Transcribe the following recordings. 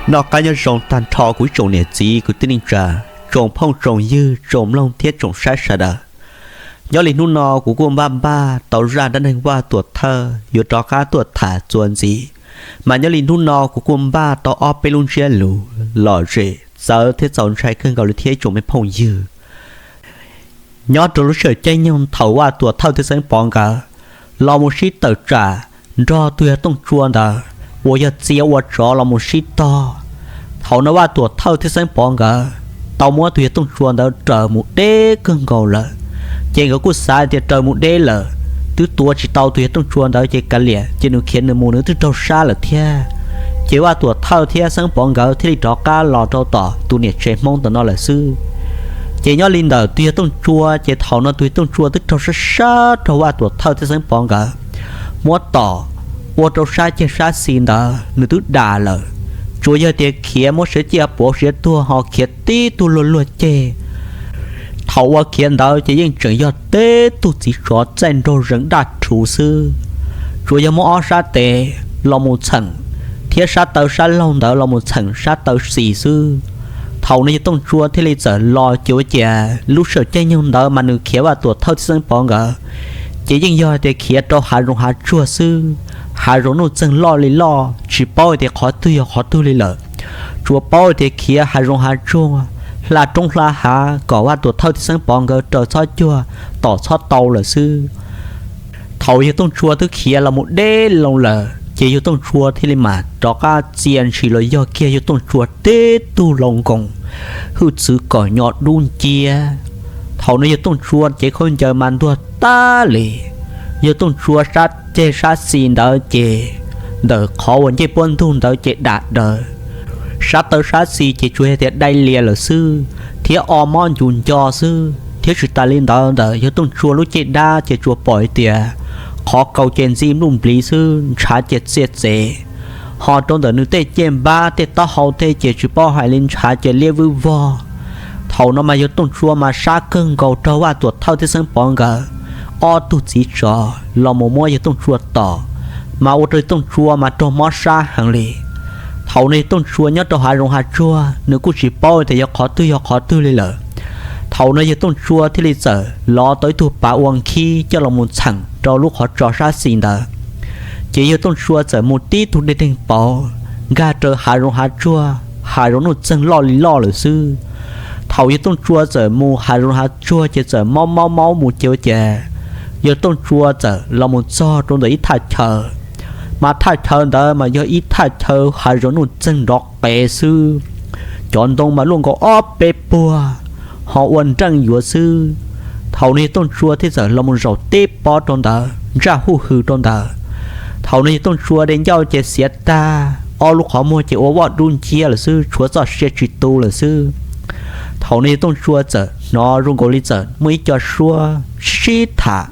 Noj qab nyob zoo tag nrho kuv ib tsoom niam txiv kwv tij neej tsa, tsoom phooj tsoom ywg, tsoom mloog thiab tsoom saib sawv daws. Nyob li hnub no kuv kuj npaj npaj tau zaj dab neeg Vaj Tuam Thawj yuav rov qab tuaj tham txuas ntxiv, mas nyob li hnub no kuv kuj npaj tau ob peb lub ntsiab lus lom zem txawv thiab txaus ntshai kawg nkaus li thiab ib tsoom me phooj ywg. Nyob rau lub sij hawm caij nyoog thaum Vaj Tuam Thawj thiab Xeeb Pov nkawd los mus sib tawm tsam nrog tus yawg Tooj Tsua ntawd uas yog txia ua tsov los mus sib tog, thaum no Vaj Tuam Thawj thiab Xeeb Pov nkawd tau muab tus yawg Tooj Tsua ntawd raws mus deb kawg nkaus lawm. Ces nkawd kuj xav tias raws mus deb lawm, twb tua tsis tau tus yawg Tooj Tsua ntawd ces kav liam, ces nws khiav nws mus nws twb raug sab lawm thiab. Ces Vaj Tuam Thawj thiab Xeeb Pov nkawd thiaj li rov qab los rau tom tus niam tsev Hmoob ntawm no lawm xwb. Ces nyob li ntawm tus yawg Tooj Tsua ces thaum no tus yawg Tooj Tsua twb raug sab sab raug Vaj Tuam Thawj thiab Xeeb Pov nkawd muab tom ua rau sab ceg sab xis ntawd nws twb dam lawm. Tsuas yog tias khiav muab siav ciaj puav siav tuag ho khiav tib tug luag luag ceg. Thaum uas khiav ntawd ces yeej tseem yog tib tug txiv tsov txaij nraug zees daj rhuv xwb. Tsuas yog muab ob sab tes los mus txheem thiab sab taw sab laug ntawd los mus txheem sab taw xis xwb. Thaum no yawg Tooj Tsua thiaj li txawm los ces ua ciav lub sij hawm caij nyoog ntawd mas nws khiav Vaj Tuam Thawj thiab Xeeb Pov nkawd ces yeej yog tias khiav rau hav zoov hav tsuag xwb. Hav zoov nuj txeeg loj li loj tsis paub tias qhov twg yog qhov twg li lawm. Tsuas paub tias khiav hav zoov hav tsuag, hla roob hla hav kom Vaj Tuam Thawj thiab Xeeb Pov nkawd raws txhob cuag, tom txhob tau lawm xwb. Thaum yawg Tooj Tsua twb khiav los mus deb loo lawm ces yawg Tooj Tsua thiaj li mam rov qab txia ntshis los yog kiag yawg Tooj Tsua tib tug laus nkoos hwj txwv kom nyo dub nciab. Thaum no yawg Tooj Tsua cev khaub ncaws mas ntuag tag li. Yawg Tooj Tsua sab ceg sab xis ntawd ces ntawm qhov uas ncej puab ntug ntawd ces dam daws. Sab taw sab xis ces tsuas yog tias dai lias lawm xwb thiab o mob ncu nco xwb. Thiab tsis tas li ntawd ntawm yawg Tooj Tsua lub caj dab ces tsuas pom hais tias qhov kaus ces ntxi npluj npliv xwb, ntshav ces txia txev. Ho rau ntawm nws tej caj npab tej taub hau tej ces tsis paub hais li, ntshav ces liab vwb vog. Thaum no mas yawg Tooj Tsua mas sab kawg nkaus raug Vaj Tuam Thawj thiab Xeeb Pov nkawd ob tug txiv tsov los mus muab yawg Tooj Tsua tom, mas ua rau yawg Tooj Tsua mas raug mob sab heev li. Thaum no yawg Tooj Tsua nyob rau hav zoov hav tsuag nws kuj tsis paub tias yog qhov twg yog qhov twg li lawm. Thaum no yawg Tooj Tsua thiaj li txawm lov tau ib tug pav ua nkhib coj los mus txheem rau lub qhov tso sab xis ntawd. Ces yawg Tooj Tsua txawm mus tib tug dej deeg pauv nkag raws hav zoov hav tsuag, hav zoov nuj txeeg loj li loj lawm xwb. Thaum yawg Tooj Tsua txawm mus hav zoov hav tsuag ces txawm maub maub maub mus ces ua cas yawg Tooj Tsua txawm los mus txog rau ntawm ib thaj chaw, mas thaj chaw ntawd mas yog ib thaj chaw hav zoov nuj txeeg nrov qev xwb. Cov ntoo mas luaj nkaus ob peb puag, ho ua nreej yuav xwb. Thaum no yawg Tooj Tsua thiaj txawm los mus zaum tib pob rau ntawd ntsaj huj hwm rau ntawd. Thaum no yawg Tooj Tsua de ncauj ces xiav tag, ob lub qhov muag ces ua voj dub nciab lawm xwb, tshuav txoj sia tsis tu lawm xwb. Thaum no yawg Tooj Tsua txawm hnov zoo nkaus li txawm muaj ib co suab sib tham,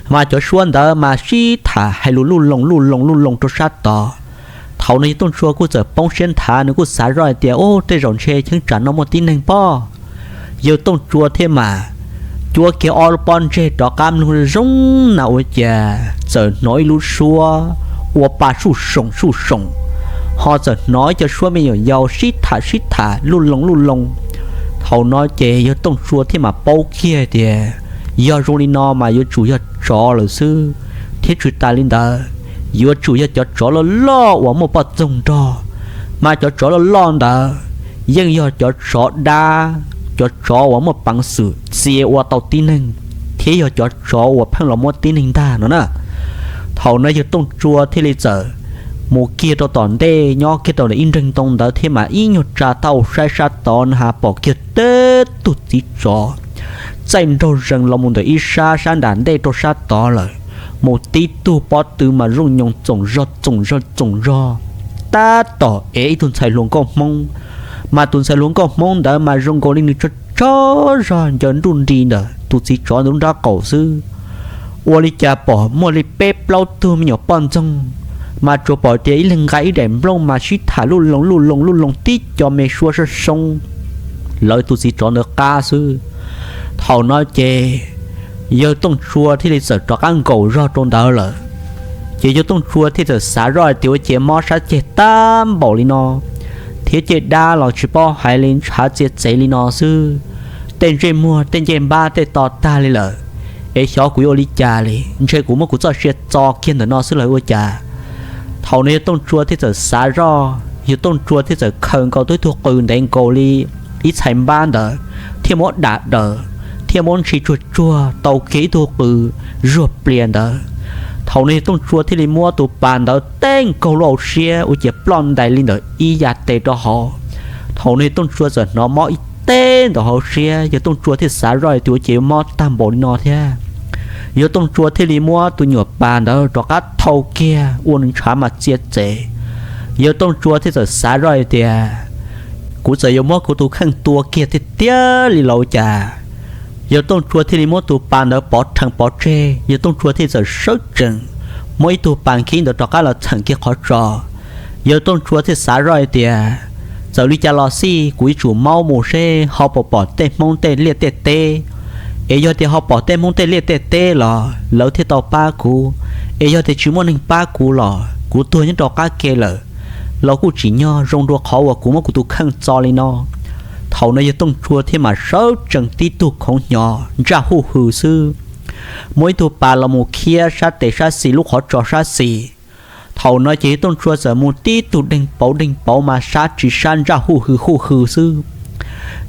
mas cov suab ntawd mas sib tham hais lus luj loos luj loos luj loos rau sab tod. Thaum no yawg Tooj Tsua kuj txawm poob siab nthav, nws kuj xav zoj hais tias, Ub, tej zaum ntshe cheeb tsam no muaj tib neeg pob. Yawg Tooj Tsua thiaj mam cuab kiag ob lub pob ntseg rov qab mloog zoo na ua cas txawm hnov ib lub suab ua pa suj soom suj soom, ho txawm hnov ib co suab me nyuam yaus sib tham sib tham luj loos luj loos. Thaum no ces yawg Tooj Tsua thiaj mam paub kiag tias yog zoo li no mas yuav tsum yog tsov lawm xwb, thiab tsis tas li ntawd yuav tsum yog cov tsov loj loj uas muaj poj ntxoog nrog. Mas cov tsov loj loj ntawd yeej yog cov tsov dab, cov tsov uas muaj peev xwm txia ua tau tib neeg, thiab yog cov tsov uas pheej los muab tib neeg ntag no na. Thaum no yawg Tooj Tsua thiaj li txawm mus kiag rau tom ntej, nyob kiag rau ntawm ib nreeg ntoo ntawd thiab mas ib nyuag tsa taub hau saib sab tod na has pom kiag tib tug txiv tsov txaij nraug zees los mus ntawm ib sab, sab nram ntej rau sab tod lawm, mus tib tug pob tw mas zooj nyoos txoom zog txoom zog txoom zog, tab tom ev ib tug ntxhais hluas nkauj Hmoob. Mas tus ntxhais hluas nkauj Hmoob ntawd mas zoo nkaus li nws tsaug tsaug zog ncaws nruj nri ntawm tus txiv tsov ntawd lub nrab qaum xwb. Ua li cas pom muaj li peb plaub tug me nyuam poj ntxoog, mas tsuas pom tias ib leeg nqa ib daim nplooj mas sib tham luj loos luj loos luj loos tib co me suab sab soob lawv tus txiv tsov ntawd qab xwb. Thaum no ces yawg Tooj Tsua thiaj li txawm rov qab nkaum zog rau ntawd lawm. Ces yawg Tooj Tsua thiaj txawm xav zoj hais tias ua cas mob sab ceg tag npaum li no, thiab caj dab los tsis paub hais li, ntshav txia txev li no xwb. Tej ntsej muag tej ncej npab tej to tag li lawm, es xyov kuv yuav ua li cas li, ntshe kuv muab kuv txoj sia txo kiag ntawm no xwb los ua cas. Thaum no yawg Tooj Tsua thiaj txawm xav zoj, yawg Tooj Tsua thiaj txawm khaws nkaus tau ib tug qws ntev nkaus li ib txhais npab ntawd, thiaj muab dam daws, thiaj muab ntshis tsuag tsuag tau kiag ib tug qws zuag plias ntawd. Thaum no yawg Tooj Tsua thiaj li muab tus pas ntawd teb nkaug lub hauv siab ua ciav ploj ntais li ntawm ib yam tes rau hauv. Thaum no yawg Tooj Tsua txawm hnov mob ib teg ntawm hauv siab, yawg Tooj Tsua thiaj xav zoj hais tias ua cas yuav mob tag npaum li no thiab. Yawg Tooj Tsua thiaj li muab tus nyuam pas ntawd rov qab thau kiag ua nws ntshav mas txia txev. Yawg Tooj Tsua thiaj txawm xav zoj hais tias kuv txawm yuav muab kuv tus kheej tua kiag tiag tiag li los ua cas. Yawg Tooj Tsua thiaj li muab tus pas ntawd pov rhees pov tseg, yawg Tooj Tsua thiaj txawm sawv tsees muab ib tug pas nkhib ntawd rov qab los txheem kiag qhov tso. Yawg Tooj Tsua thiaj xav zoj hais tias txawm li cas los xij kuv yuav tsum maub mus seb ho puas pom tej Hmoob tej liaj tej teb. Es yog tias ho pom tej Hmoob tej liaj tej teb los lawv thiaj tau pab kuv, es yog tias tsis muaj neeg pab kuv los kuv tuag nyob rau qab ke lawm los kuj tsim nyog zoo dua qhov uas kuv muab kuv tus kheej txo li no. Thaum no yawg Tooj Tsua thiaj mam sawv tsees tib tug khoov hnyo ntsaj huj hw xwb, muab ib tug pas los mus khiab sab tes sab xis lub qhov tso sab xis. Thaum no ces yawg Tooj Tsua txawm mus tib tug deeg pauv deeg pauv mas sab tsis sab ntsaj huj hw huj hw xwb.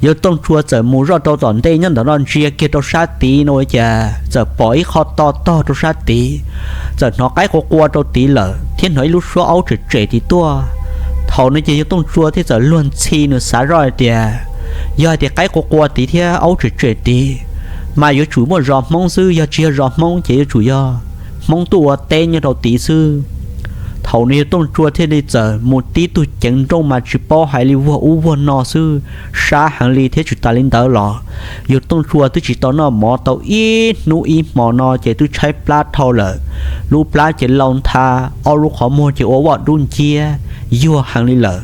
Yawg Tooj Tsua txawm mus zoj rau tom ntej nyob ntawm no ntsia kiag rau sab tid no ua cas txawm pom ib qho to tog rau sab tid, txawm hnov qaib qua qua rau tid lawm thiab hnov ib lub suab aub tsem tsem tim tuaj. Thaum no ces yawg Tooj Tsua thiaj txawm luag ntxhi nws xav zoj hais tias yog hais tias qaib qua qua tid thiab aub tsem tsem tid mas yuav tsum muaj zos Hmoob xwb, yog tsis yog zos Hmoob ces yuav tsum yog Hmoob tuaj ua teb nyob rau tid xwb. Thaum no yawg Tooj Tsua thiaj li txawm mus tib tug ceev nrooj mas tsis paub hais li vuag ub vuag no xwb, sab heev li thiab tsis tas li ntawd los yawg Tooj Tsua twb tsis tau noj mov tau ib hnub ib hmo no ces twb tshaib plab dhau lawm, lub plab ces lau ntha, ob lub qhov muag ces ua vaj dub nciab yuag heev li lawm.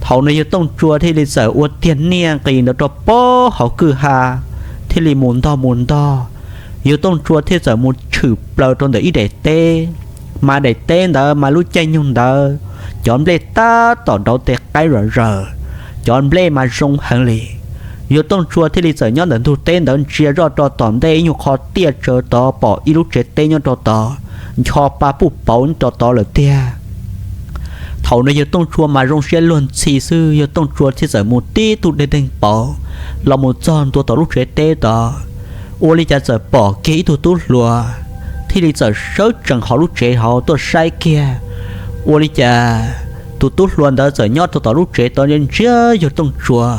Thaum no yawg Tooj Tsua thiaj li txawm ua tiag niaj nqis ntawd rau pab hauv kwj ha, thiaj li mus ntog mus ntog, yawg Tooj Tsua thiaj txawm mus tshwm plaws rau ntawm ib daim teb, mas daim teb ntawd mas lub caij nyoog ntawd cov nplej tab tom nrauv tes qaib zom zaws, cov nplej mas zoo heev li. Yawg Tooj Tsua thiaj li txawm nyob ntawm ntug teb ntawd ntsia zoj rau tom ntej ib nyuag qho tiaj tsawv tod pom ib lub tsev teb nyob rau tod, ncho pa puj pauv nyob rau tod lawm tiag. Thaum no yawg Tooj Tsua mas zoo siab luag ntxhi xwb, yawg Tooj Tsua thiaj txawm mus tib tug deg deeg pauv los mus txog ntua tom lub tsev teb tod. Ua li cas txawm pom kiag ib tug tub hluas thiaj li txawm sawv tsees hauv lub tsev hauv tuaj saib kiag. Ua li cas tus tub hluas ntawd txawm nyob rau tom lub tsev tod ntsia ntsia yawg Tooj Tsua.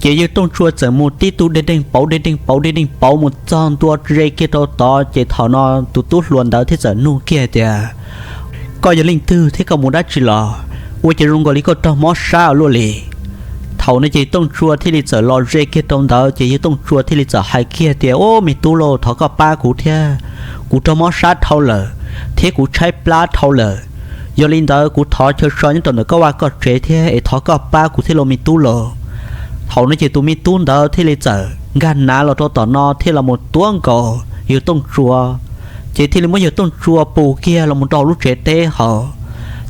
Ces yawg Tooj Tsua txawm mus tib tug deg deeg pauv deg deeg pauv deg deeg pauv mus txog ntua ze kiag rau tod ces thaum no tus tub hluas ntawd thiaj txawm nug kiag tias, koj yog leej twg thiab koj mus dab tsi los? Ua cas zoo nkaus li koj raug mob sab ua luaj li? Thaum no ces Tooj Tsua thiaj li txawm los ze kiag rau ntawd ces yawg Tooj Tsua thiaj li txawm hais kiag tias, ub, me tub lauj, thov koj pab kuv thiab, kuv raug mob sab dhau lawm thiab kuv tshaib plab dhau lawm. Yog li ntawd kuv thov chaw so nyob rau ntawm koj vaj koj tsev thiab es thov koj pab kuv thiab lauj me tub lauj. Thaum no ces tus me tub ntawd thiaj li txawm nkag nav los rau tom no thiaj los mus tuav nkaus yawg Tooj Tsua, ces thiaj li muab yawg Tooj Tsua pus kiag los mus rau lub tsev teb hauv.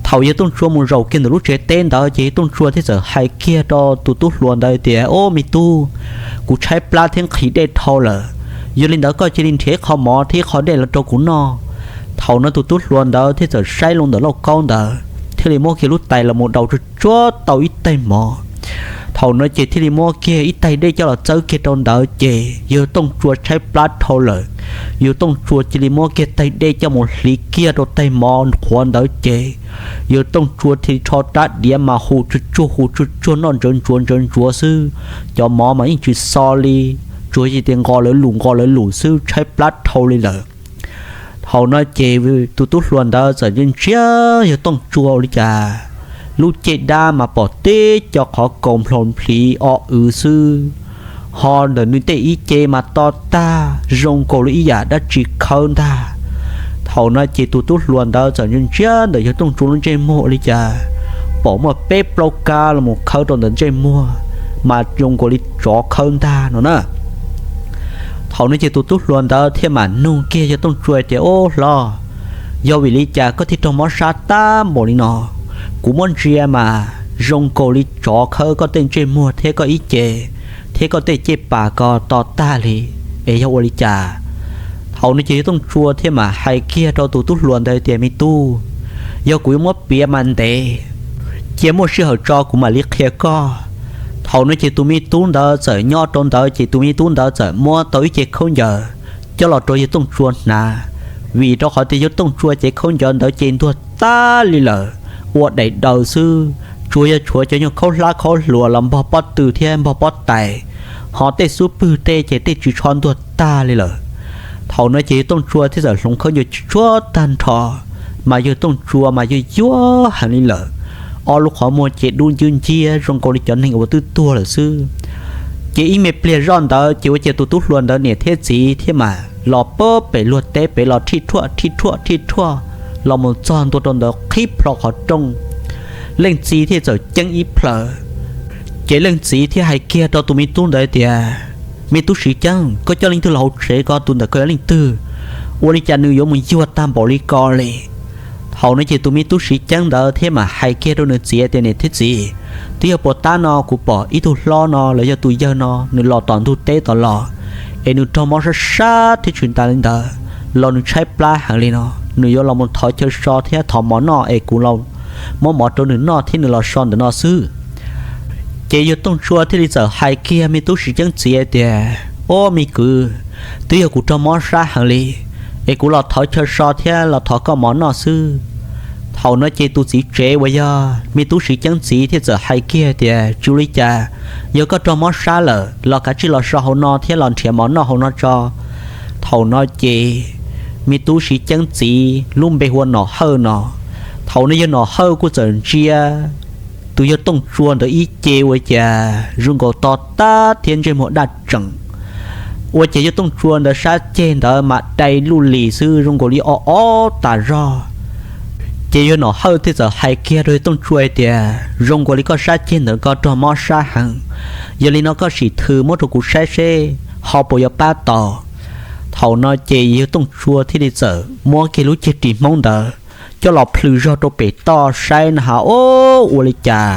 Thaum yawg Tooj Tsua mus zaum kiag ntawm lub tsev teb ntawd ces yawg Tooj Tsua thiaj txawm hais kiag rau tus tub hluas ntawd tias, ub, me tub, kuv tshaib plab thiab nqhis dej dhau lawm, yog li ntawd koj cia li nrhiav ib qho mov thiab ib qho dej los rau kuv noj. Thaum no tus tub hluas ntawd thiaj txawm saib loo ntawm lauj kaub ntawd thiaj li muab kiag lub tais los mus daus tsuag tsuag tau ib taig mov. Thaum no ces thiaj li muab kiag ib taig dej coj los txawb kiag rau ntawd ces yawg Tooj Tsua tshaib plab dhau lawm. Yawg Tooj Tsua cia li muab kiag taig dej coj mus hliv kiag rau taig mov qhuav ntawd ces yawg Tooj Tsua thiaj li rho rab diav mas hu tsuag tsuag hu tsuag tsuag noj ntsawv ntsuav ntsawv ntsuav xwb. Cov mov mas yeej tsis xo li, tsuas yog tias nqos lawv lus nqos lawv lus xwb, tshaib plab dhau li lawm. Thaum no ces tus tub hluas ntawd txawm ntsia ntsia yawg Tooj Tsua ua li cas lub caj dab mas pom tib co qhov kaus nplhau nplhiv o wv xwb, ho ntawm nws tej ib ce mas to tag zoo nkaus li ib yam dab tsi khawb ntag. Thaum no ces tus tub hluas ntawd txawm ntsia ntsia ntawm yawg Tooj Tsua lub ntsej muag ua li cas pom muaj peb plaub kab los mus khawb rau ntawm ntsej muag, mas zoo nkaus li tsov khawb ntag no na. Thaum no ces tus tub hluas ntawd thiaj mam nug kiag yawg Tooj Tsua tias, ub hlob, Yog vim li cas koj thiaj raug mob sab tag npaum li no? Kuv muab ntsia mas zoo nkaus li tsov khawb koj tej ntsej muag thiab koj ib ce, thiab koj tej cej pas ko to tag li, es yog ua li cas? Thaum no ces yawg Tooj Tsua thiaj mam hais kiag rau tus tub hluas ntawd tias, Me tub, yog kuv yuav muab piav mas ntev, cia muaj sij hawm tso kuv mam li qhia koj. Thaum no ces tus me tub ntawd txawm nyob rau ntawd ces tus me tub ntawd txawm muab tau ib ce khaub ncaws coj los rau yawg Tooj Tsua hnav, vim rau qhov tias yawg Tooj Tsua ces khaub ncaws ntawd ces ntuag tag li lawm, ua daim daws xwb, tsuas yog tshuav cov nyuag khaub hlab khaub hluas los npog pob tw thiab npog pob tais, ho tej xub pwg tej ces tej tsis tsho ntuag tag li lawm. Thaum no ces yawg Tooj Tsua thiaj txawm hloov khaub ncaws tsuag tag nrho, mas yawg Tooj Tsua mas yog yuag heev li lawm, ob lub qhov muag ces dub ncwb nciab zoo nkaus li cov neeg uas twb tuag lawm xwb. Ces ib me pliag zoj ntawd ces ua cas tus tub hluas ntawd niam thiab txiv thiab mas los pem luag teb pem los rhij rhuaj rhij rhuaj rhij rhuaj los mus txog ntua rau ntawd qhib plho qhov rooj. Leej txiv thiaj txawm ceeb ib plhaws, ces leej txiv thiaj hais kiag rau tus me tub ntawd tias, Me tub Siv Ceeb, koj coj leej twg los hauv tsev ko? Tus ntawm koj yog leej twg? Ua li cas nws yuav mus yuag tag npaum li ko li? Thaum no ces tus me tub Siv Ceeb ntawd thiaj mam hais kiag rau nws txiv tias, Niam thiab txiv, twb yog puag ta no kuv pom ib tug hlob no los yog tus yawg no nws los tom ntug teb tom los, es nws raug mob sab sab thiab tsis tas li ntawd los nws tshaib plab heev li no, nws yuav los mus thov chaw so thiab thov mov noj es kuv los muab mov rau nws noj thiab nws los so ntawm no xwb. Ces yawg Tooj Tsua thiaj li txawm hais kiag me tub Siv Ceeb txiv tias, Ob, me kwv, twb yog kuv raug mob sab heev li, es kuv los thov chaw so thiab los thov koj mov noj xwb. Thaum no ces tus txiv tsev uas yog me tub Siv Ceeb txiv thiaj txawm hais kiag tias, Tsis ua li cas, yog koj raug mob sab lawm los kav tsij los so hauv no thiab los nrhiav mov noj hauv no tso. Thaum no ces me tub Siv Ceeb txiv lub npe hu ua Nom Hawj no. Thaum no yawg Nom Hawj kuj txawm ntsia tus yawg Tooj Tsua ntawd ib ce ua cas zoo nkaus to tag thiab ntsej muag daj tseem, ua ces yawg Tooj Tsua ntawd sab ceg ntawd mas dai luj lis xwb zoo nkaus li o o tas zog. Ces yawg Nom Hawj thiaj txawm hais kiag rau yawg Tooj Tsua hais tias, Zoo nkaus li koj sab ceg ntawd koj raug mob sab heev, yog li no koj sim thws muab rau kuv saib seb ho puas yuav pab tau. Thaum no ces yawg Tooj Tsua thiaj li txawm muab kiag lub ceg ris hmoob ntawd coj los plhws zog rau pem toj saib na has, ob, ua li cas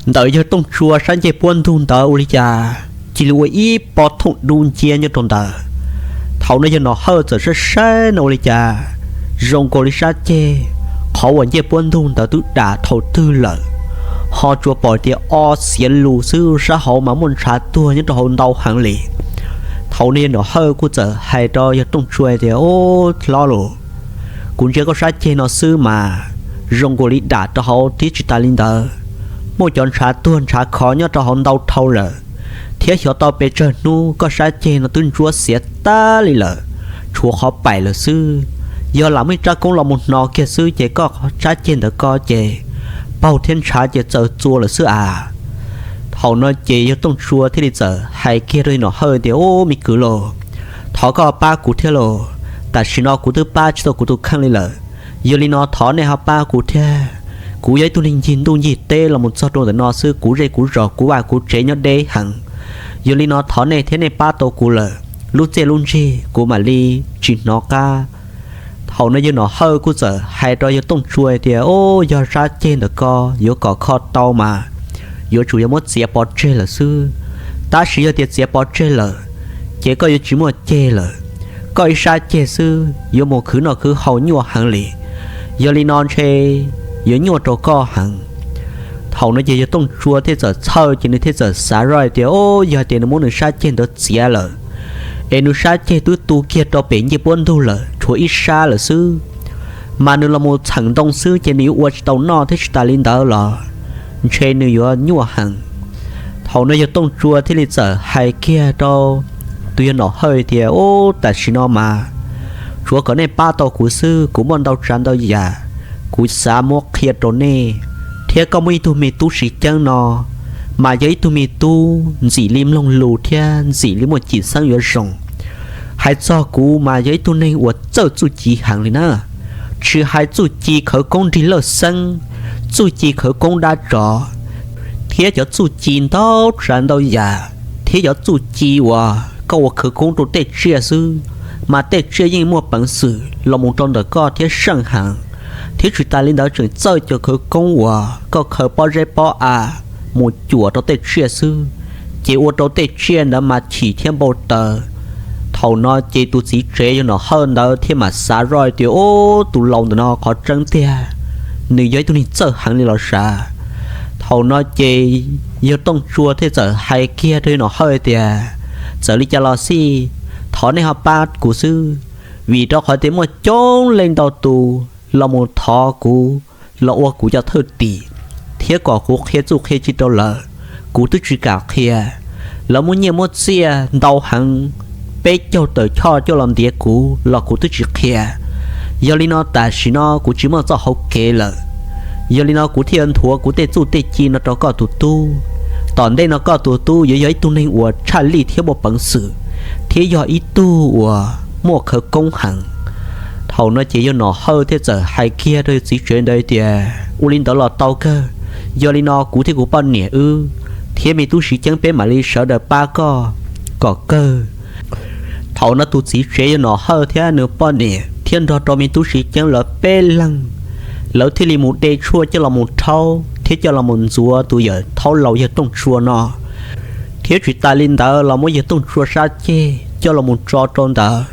ntawm yawg Tooj Tsua sab ncej puab ntug ntawd ua li cas cia li ua ib pob thooj dub nciab nyob rau ntawd. Thaum no yawg Nom Hawj txawm saib saib no ua li cas zoo nkaus li sab ceg qhov uas ncej puab ntug ntawd twb dam thaum twg lawm, ho tsuas pom tias o xiav lus xwb, sab hauv mas muaj ntshav tuag nyob rau hauv ntau heev li. Thaum no yawg Nom Hawj kuj txawm hais rau yawg Tooj Tsua tias, Ob, hlob los, kuv ntsia koj sab ceg no xwb mas zoo nkaus li dam rau hauv thiab tsis tas li ntawd, muaj cov ntshav tuag ntshav khov nyob rau hauv ntau dhau lawm, thiab xyov tau pes tsawg hnub koj sab ceg no twb ntsuab xiav tag li lawm, tshuav qhov paim lawm xwb. Yog lam muaj ib rab koob los mus hno kiag xwb ces koj sab ceg ntawd ko ces paug thiab ntshav ces txaws txua lawm xwb as. Thaum no ces yawg Tooj Tsua thiaj li txawm hais kiag rau yawg Nom Hawj tias, Ob, me kwv los, thov koj pab kuv thiab los, tam sim no kuv twb pab tsis tau kuv tus kheej li lawm. Yog li no thov nej ho pab kuv thiab. Kuv yog ib tug neeg ncig ntuj ncig teb los mus txog rau ntawm no xwb, kuv zej kuv zos kuv vaj kuv tsev nyob deb heev. Yog li no thov nej thiab nej pab tau kuv lawm, lub txiaj lub ntsig kuv mam li tsis hnov qab. Thaum no yawg Nom Hawj kuj txawm hais rau yawg Tooj Tsua tias, Ob, yog sab ceg ntawm ko yuav kom kho tau mas yuav tsum yog muab txiav pov tseg lawm xwb. Tab sis yog tias txiav pov tseg lawm ces koj yuav tsis muaj ceg lawm. Koj ib sab ceg xwb yuav mus khwv noj khwv haus nyuaj heev li. Yog li no ntshe yuav nyuaj rau koj heev. Thaum no ces yawg Tooj Tsua thiaj txawm txhawj ces nws thiaj txawm xav zoj hais tias, Ob, yog tias nws muab nws sab ceg ntawd txiav lawm, es nws sab ceg twb tu kiag rau pem ncej puab ntug lawm tshuav ib sab lawm xwb, mas nws los mus txheem ntoo xwb ces nws yuav ua tsis tau noj thiab tsis tas li ntawd los ntshe nws yuav nyuaj heev. Thaum no yawg Tooj Tsua thiaj li txawm hais kiag rau tus yawg Nom Hawj tias, Ub, tam sim no mas tsuav kom nej pab tau kuv xwb, kuv muaj ntau tsav ntau yam kuv xav muab qhia rau nej. Thiab koj muaj ib tug me tub Siv Ceeb no, mas yog ib tug me tub ntxim li mloog lus thiab ntxim li muaj cim xeeb yuav zoo. Hais txog kuv mas yog ib tug neeg uas txawj txuj ci heev li na, tsis hais txuj ci khawv koob nrig lawj xeeb, txuj ci khawv koob dab tsov, thiab cov txuj ci ntau tsav ntau yam, thiab cov txuj ci uas koj ua khawv koob rau tej tsiaj xwb, mas tej tsiaj yeej muaj peev xwm los mus rau ntawm koj thiab seej heev, thiab tsis tas li ntawd tseem txawj cov khawv koob uas koj khaws pob zeb pob av mus cuam rau tej tsiaj xwb, ces ua rau tej tsiaj ntawd mas chim thiab npau taws. Thaum no ces tus txiv tsev yog Nom Hawj ntawd thiaj mam xav zoj tias, Ub, tus laus ntawm no qhov tseeb tiag, nws yog ib tug neeg txawj heev li los sav. Thaum no ces yawg Tooj Tsua thiaj txawm hais kiag rau yawg Nom Hawj tias, Txawm li cas los xij, thov nej ho pab kuv xwb, vim rau qhov tias muaj coob leej ntau tus los mus thov kuv los ua kuv cov thwj tim, thiab kom kuv qhia txuj qhia ci rau lawv, kuv twb tsis kam qhia. Lawv muab nyiaj muab txiaj ntau heev, peb caug tawm choj coj los ntiav kuv los kuv twb tsis qhia. Yog li no tam sim no kuv tsis muaj txoj hauv kev lawm. Yog li no kuv thiaj nthuav kuv tej txuj tej ci no rau koj tus tub. Tom ntej no koj tus tub yuav yog ib tug neeg uas tshaj lij thiab muaj peev xwm, thiab yog ib tug uas muaj khawv koob heev. Thaum no ces yawg Nom Hawj thiaj txawm hais kiag rau yawg txiv tsev ntawd tias, Ua li ntawd los tau kawg. Yog li no kuv thiab kuv poj niam wb thiab me tub Siv Ceeb peb mam li sawv daws pab koj kom kawg. Thaum no tus txiv tsev yawg Nom Hawj thiab nws poj niam thiab nrog rau me tub Siv Ceeb lawv peb leeg, lawv thiaj li mus de tshuaj coj los mus rhaub thiab coj los mus ntxuav tus yawm thaub laus yawg Tooj Tsua no, thiab tsis tas li ntawd los muab yawg Tooj Tsua sab ceg coj los mus tso rau ntawd.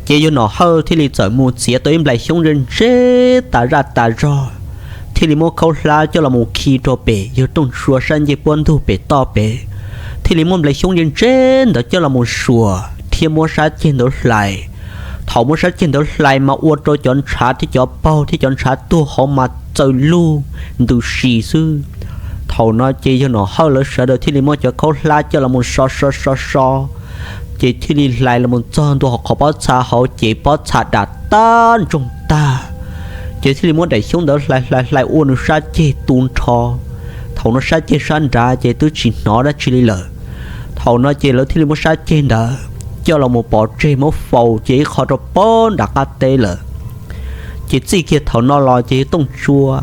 Ces yawg Nom Hawj thiaj li txawm mus txiav tau ib nplais xyoob ntse ntse tas zaj tas zog, thiaj li muab khaub hlab coj los mus khi rau pem yawg Tooj Tsua sab ncej puab ntug pem toj pem, thiaj li muab nplais xyoob ntse ntse ntawd coj los mus suam thiab muab sab ceg ntawd hlais. Thaum muab sab ceg ntawd hlais mas ua rau cov ntshav thiab cov paug thiab cov ntshav tuag hauv mas txaws lug ntws si xwb. Thaum no ces yawg Nom Hawj lawv sawv daws thiaj li muab cov khaub hlab coj los mus so so so so, ces thiaj li hlais los mus txog ntua hauv qhov pob txha hauv ces pob txha dam tag ntsoog tag. Ces thiaj li muab daim xyoob ntawd hlais hlais hlais ua nws sab ceg tu nrho. Thaum no sab ceg sab nrad ces twb tsis hnov dab tsi li lawm. Thaum no ces lawv thiaj li muab sab ceg ntawd coj los mus pov tseg muab faus cia ib qho rau pem nram qab teb lawm. Ces txij kiag thaum no los ces yawg Tooj Tsua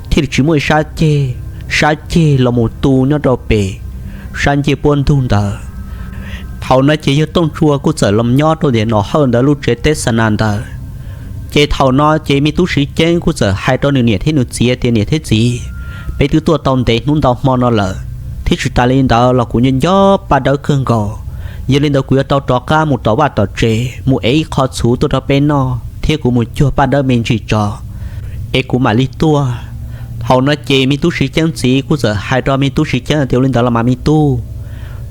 thiaj li tsis muaj ib sab ceg, sab ceg los mus tu nyob rau pem sab ncej puab ntug ntawd. Thaum no ces yawg Tooj Tsua kuj txawm los nyob rau ntawm Nom Hawj ntawd lub tsev teb xa nas ntawd. Ces thaum no ces me tub Siv Ceeb kuj txawm hais rau nws niam thiab nws txiv tias, Niam thiab txiv, peb twb tuaj tau ntev hnub ntau hmo no lawm, thiab tsis tas li ntawd los kuv nco nco Paj Dawb kawg nkaus. Yog li ntawd kuv yuav tau rov qab mus tom vaj tom tsev mus ev ib qho txhuv tuaj rau peb noj thiab kuv mus cuag Paj Dawb me ntsis tso es kuv mam li tuaj. Thaum no ces me tub Siv Ceeb txiv kuj txawm hais rau me tub Siv Ceeb tias, Ua li ntawd los mas me tub.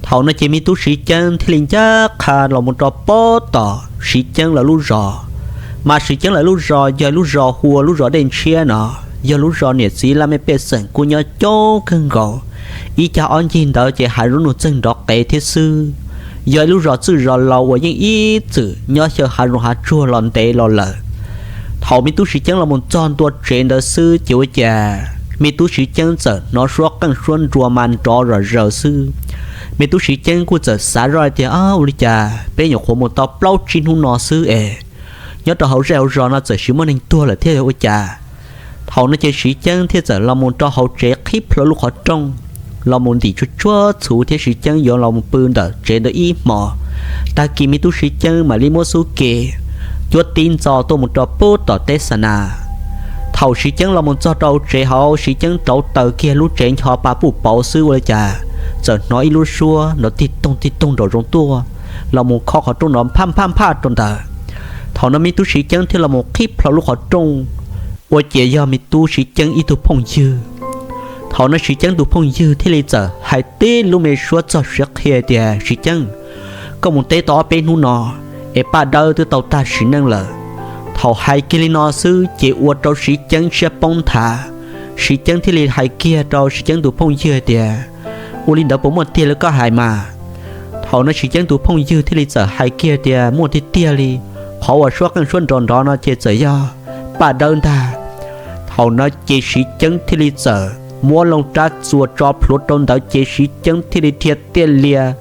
Thaum no ces me tub Siv Ceeb thiaj li ncaj qha los mus rau pem tom Siv Ceeb lawv lub zos. Mas Siv Ceeb lawv lub zos yog lub zos hu ua lub zos Dej Ntshiab no, yog lub zos niam txiv laj mej pej xeem kuj nyob coob kawg nkaus. Ib cag ob ncig ntawd ces hav zoov nws txeeg nrov qees thiab xwb. Yog ib lub zos txwj zos laus uas yeej ib txwm nyob xyaw hav zoov hav tsuag los ntev los lawm. Thaum me tub Siv Ceeb los mus txog ntua tsev ntawd xwb ces ua cas me tub Siv Ceeb txawm hnov suab qeej suab nruas mas nrov zom zaws xwb. Me tub Siv Ceeb kuj txawm xav zoj tias, Ua li cas peb nyuam qhuav mus tau plaub tsib hnub no xwb es nyob rau hauv zej hauv zos no txawm sis muaj neeg tuag lawm thiab ua cas? Thaum no ces Siv Ceeb thiaj txawm los mus rau hauv tsev qhib plho lub qhov rooj, los mus ntim tsuag tsuag txhuv thiab Siv Ceeb yuav los mus pw ntawm tsev ntawd ib hmos. Tag kis me tub Siv Ceeb mam li muab xub ke cuab tib ntxo tuaj mus rau pem tom teb xa nas. Thaum Siv Ceeb los mus txog rau tsev hauv, Siv Ceeb rauv taws kiag lub tsev ncho pa puj pauv xwb ua li cas txawm hnov ib lub suab nrov tig toog tig toog nraum zoov tuaj, los mus khob qhov rooj nrov phaj phaj phaj rau ntawd. Thaum no me tub Siv Ceeb thiaj los mus qhib plho lub qhov rooj, ua ciav yog me tub Siv Ceeb ib tug phooj ywg. Thaum no Siv Ceeb tus phooj ywg thiaj li txawm hais tib lub me suab txog siav qhia tias, Siv Ceeb, koj mus teb tau ob peb hnub no es Paj Dawb twb tau tag sim neej lawm. Thaum hais kiag li no xwb ces ua rau Siv Ceeb siab poob nthav. Siv Ceeb thiaj li hais kiag rau Siv Ceeb tus phooj ywg tias, Ua li ntawd puas muaj tiag li koj hais mas? Thaum no Siv Ceeb tus phooj ywg thiaj li txawm hais kiag tias, Muaj tiag tiag li, qhov uas suab qeej suab nruas nrov no ces txawm yog Paj Dawb ntag. Thaum no ces Siv Ceeb thiaj li txawm muab loo rab txuas tso plhuav rau ntawd ces Siv Ceeb thiaj li dhia tiaj lias,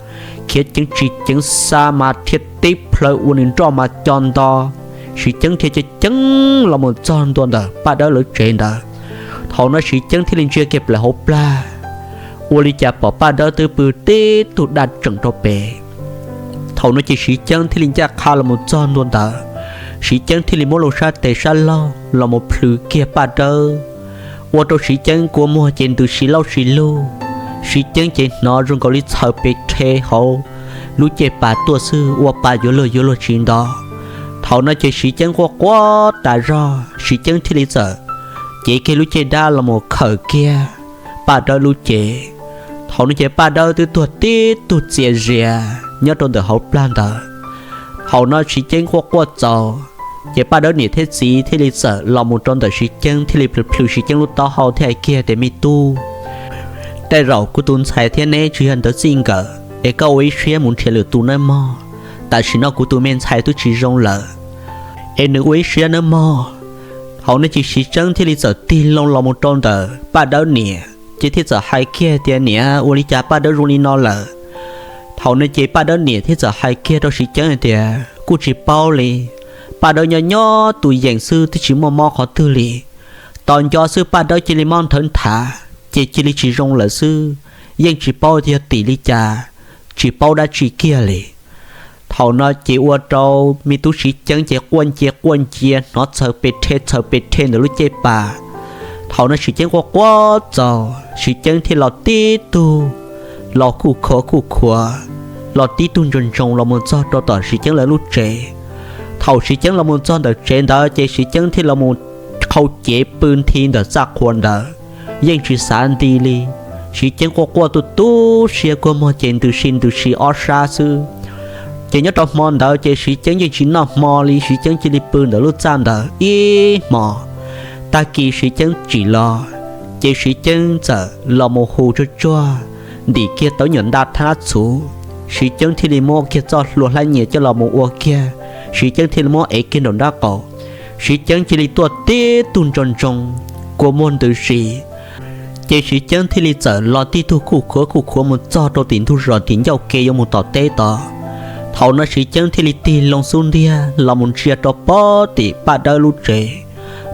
khiav ceev tsis ceev xa mas dhia tib plhaw ua nws nroj mas co nto. Siv Ceeb dhia ceev ceev los mus txog ntua ntawm Paj Dawb lawv tsev ntawd. Thaum no Siv Ceeb thiaj li ntsia kiag plaws hauv plag, ua li cas pom Paj Dawb twb pw tib tug daj tseem rau pem. Thaum no ces Siv Ceeb thiaj li ncaj qha los mus txog ntua ntawd, Siv Ceeb thiaj li muab lub sab tes sab laug los mus plhws kiag Paj Dawb, ua rau Siv Ceeb kua muag ces ntws si lauj si lug. Siv Ceeb ces hnov zoo nkaus li txhaws pes rhe hauv lub caj pas tuaj xwb, ua pa yuav luag yuav luag tsis nto. Thaum no ces Siv Ceeb quaj quaj tas zog, Siv Ceeb thiaj li txawm cev kiag lub caj dab los mus khawm kiag Paj Dawb lub cev. Thaum no ces Paj Dawb twb tuag tib tug txias zias nyob rau ntawm hauv plag ntawd. Thaum no Siv Ceeb quaj quaj txaus, ces Paj Dawb niam thiab txiv thiaj li txawm los mus rau ntawm Siv Ceeb, thiaj li plhws plhws Siv Ceeb lub taub hau thiab hais kiag tias, Me tub, tej zaum kuv tus ntxhais thiab neb tsis yog ntawd txij nkawm, es koj ua ib siab mus nrhiav lwm tus nawb mog. Tam sim no kuv tus me ntxhais twb tsis zoo lawm, es nws ua ib siab nawb mog. Thaum no ces Siv Ceeb thiaj li txawm tig loo los mus rau ntawm Paj Dawb niam, ces thiaj txawm hais kiag tias, Niam, ua li cas Paj Dawb zoo li no lawm? Thaum no ces Paj Dawb niam thiaj txawm hais kiag rau Siv Ceeb hais tias, Kuj tsis paub li, Paj Dawb nyob nyob tus yeem xwb twb tsis muaj mob qhov twg li. Tos nco xwb Paj Dawb cia li mob nthawv nthav, ces cia li tsis zoo lawm xwb, yeej tsis paub tias yog tim li cas, tsis paub dab tsi kiag li. Thaum no ces ua rau me tub Siv Ceeb ces quaj ncia quaj ncia, hnov txhaws pes rhe txhaws pes rhe ntawm lub caj pas. Thaum no Siv Ceeb quaj quaj txaus, Siv Ceeb thiaj los tib tug, los kuj khuav kuj khuav, los tib tug ntsoos ntsoos los mus txog rau tom Siv Ceeb lawv lub tsev. Thaum Siv Ceeb los mus txog ntawm tsev ntawd ces Siv Ceeb thiaj los mus qhau cev pw nthi ntawm txaj qhua ntawd, yeej tsis xav nti li. Siv Ceeb quaj quaj tu tu siab, kua muag ces ntws si ntws si ob sab xwb. Ces nyob rau hmo ntawd ces Siv Ceeb yeej tsis noj hmo li, Siv Ceeb cia li pw ntawm lub txaj ntawd ib hmo. Tag kis Siv Ceeb tsim los, ces Siv Ceeb txawm los mus hu tsuag tsuag, ntim kiag tau nyuam ntaj thab txhuv, Siv Ceeb thiaj li muab kiag txoj hlua hlab nyias coj los mus ua kiag, Siv Ceeb thiaj li muab ev kiag nraum nraub qaum. Siv Ceeb cia li tuaj tib tug ntsoos ntsoos, kua muag ntws si. Ces Siv Ceeb thiaj li txawm los tib tug kuj khuav kuj khuav mus txog rau tim ntug zos tim ncauj ke yuav mus tom teb tod. Thaum no Siv Ceeb thiaj li tig loo xub ntiag los mus ntsia rau pob tim Paj Dawb lub tsev,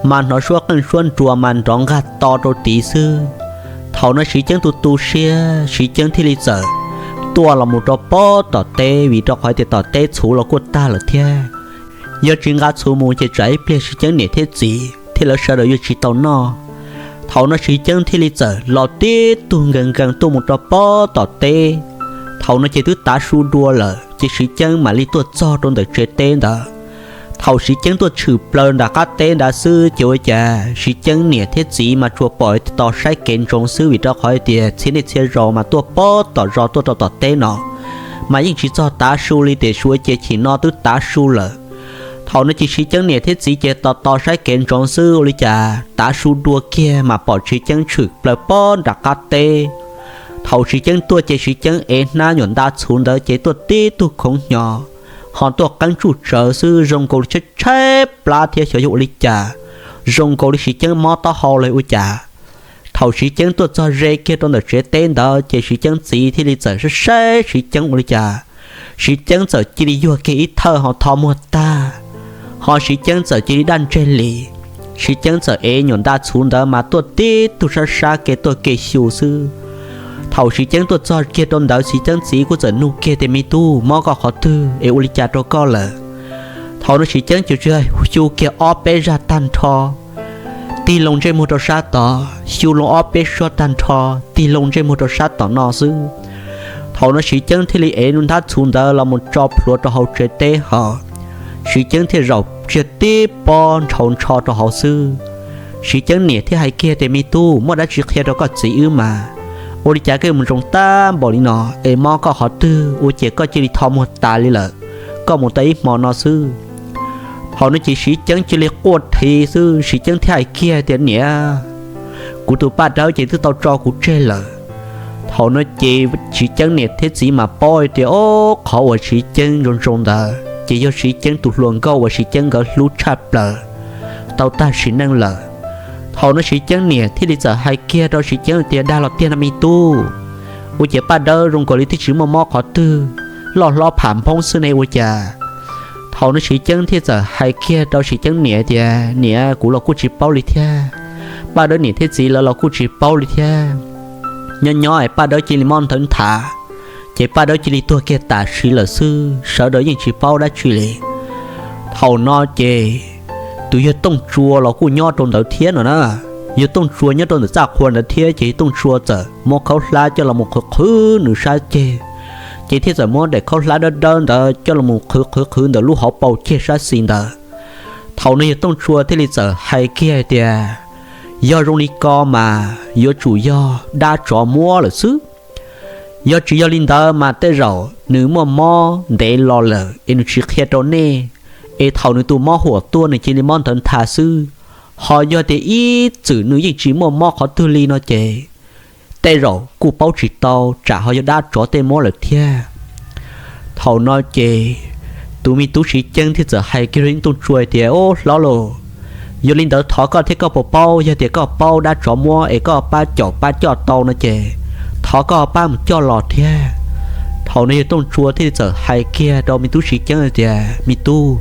mas hnov suab qeej suab nruas mas nrov nqag to rau tid xwb. Thaum no Siv Ceeb tu tu siab, Siv Ceeb thiaj li txawm tuaj los mus rau pob tom teb, vim rau qhov tias tom teb txhuv los kuj tag lawm thiab. Yog tsis nqa txhuv mus ces tsam ib pliag Siv Ceeb niam thiab txiv thiab lawv sawv daws yuav tsis tau noj. Thaum no Siv Ceeb thiaj li txawm los tib tug nkees nkees tuaj mus rau pob tom teb. Thaum no ces twb tav su dua lawm, ces Siv Ceeb mam li tuaj txog rau ntawm tsev teb ntawd. Thaum Siv Ceeb tuaj tshwm plaws nram qab teb ntawd xwb ces ua cas Siv Ceeb niam thiab txiv mas tsuas pom tos saib kev ntsoov xwb, vim rau qhov tias txhia niaj txhia zaus mas tuaj pob tom zos tuaj rau tom teb no mas yeej tsis txog tav su li, tiam sis ua cas chim no twb tav su lawm. Thaum no ces Siv Ceeb niam thiab txiv ces tos tos saib kev ntsoov xwb, ua li cas tav su dua kiag mas pom Siv Ceeb tshwm plaws pob nram qab teb. Thaum Siv Ceeb tuaj ces Siv Ceeb ev hnab nyuam ntaj txhuv ntawd ces tuaj tib tug khoov hnyo, ho tuaj qeeb tsuj tsawv xwb, zoo nkaus li tshaib tshaib plab thiab xyov yog ua li cas, zoo nkaus li Siv Ceeb mob taub hau los ua cas. Thaum Siv Ceeb tuaj txog ze kiag rau ntawm tsev teb ntawd ces Siv Ceeb txiv thiaj li txawm saib saib Siv Ceeb ua li cas, Siv Ceeb txawm cia li yuag kiag ib thawj ho tho muag tag, ho Siv Ceeb txawm cia li daj ntseg li. Siv Ceeb txawm ev nyuam ntaj txhuv ntawd mas tuaj tib tug sab sab kev tuaj kev xyu xwb. Thaum Siv Ceeb tuaj txog kiag rau ntawd Siv Ceeb txiv kuj txawm nug kiag tias, Me tub, mob koj qhov twg es ua li cas rau koj lawm? Thaum no Siv Ceeb ces tsuas xyu kiag ob peb zaj tag nrho, tig loo ntsej muag rau sab tod, xyu loo ob peb suab tag nrho, tig loo ntsej muag rau sab tom no xwb. Thaum no Siv Ceeb thiaj li ev ntab txhuv ntawd los mus tso plhuav rau hauv tsev teb hos, Siv Ceeb thiaj zaum tsiag tib pob ntshaus ntsho rau hauv xwb. Siv Ceeb niam thiaj hais kiag tias, Me tub, muaj dab tsi qhia rau koj txiv wb mas? Ua li cas koj mus ntsoov tag npaum li no es mob koj qhov twg ua cas koj cia li tho muag tas li lawm? Koj mus tau ib hmo no xwb. Thaum no ces Siv Ceeb cia li quaj thiv xwb, Siv Ceeb thiaj hais kiag tias, Niam, kuv tus Paj Dawb ces twb tau tso kuv tseg lawm. Thaum no ces Siv Ceeb niam thiab txiv mas paub tias, o, qhov uas Siv Ceeb zoo zoo ntawd ces yog Siv Ceeb tus hluas nkauj uas Siv Ceeb nkawd hlub tshaj plaws tau tag sim neej lawm. Thaum no Siv Ceeb niam thiaj li txawm hais kiag rau Siv Ceeb tias, Dag los tiag no me tub, ua cas Paj Dawb zoo nkaus li twb tsis muaj mob qhov twg, loj hlob pham nphoob xwb ne ua cas? Thaum no Siv Ceeb thiaj txawm hais kiag rau Siv Ceeb niam tias, Niam, kuv los kuj tsis paub li thiab, Paj Dawb niam thiab txiv lawv los kuj tsis paub li thiab. Nyob nyob es Paj Dawb cia li mob nthawv nthav, Ces Paj Dawb cia li tuag kiag tam sim lawm xwb, sawv daws yeej tsis paub dab tsi li. Thaum no ces tus yawg Tooj Tsua los kuj nyob rau ntawd thiab no na. Yawg Tooj Tsua nyob rau ntawm txaj qhua ntawd thiab, ces yawg Tooj Tsua txawm muab khaub hlab coj los mus qhwv qhwv nws sab ceg, ces thiaj txawm muab daim khaub hlab dawb dawb ntawd coj los mus qhwv qhwv qhwv ntawm lub hauv paus ceg sab xis ntawd. Thaum no yawg Tooj Tsua thiaj li txawm hais kiag tias, yog zoo li ko mas yuav tsum yog dab tsov muab lawm xwb. Yog tsis yog li ntawd mas tej zaum nws muaj mob ntev los lawm es nws tsis qhia rau nej, es thaum nws tus mob huam tuaj nws cia li mob ntawd ntha xwb. Ho yog tias ib txwm nws yeej tsis muaj mob qhov twg li no ces tej zaum kuj paub tsis tau, tsam ho yog dab tsov tej muab lawm thiab. Thaum no ces tus me tub Siv Ceeb thiaj txawm hais kiag rau yawg Tooj Tsua tias, Ub hlob lauj, yog li ntawd thov koj thiab koj puas paub, yog tias koj paub dab tsov muab es koj pab caum pab coj tau no ces thov koj pab mus coj los thiab. Thaum no yawg Tooj Tsua thiaj li txawm hais kiag rau me tub Siv Ceeb tias, Me tub,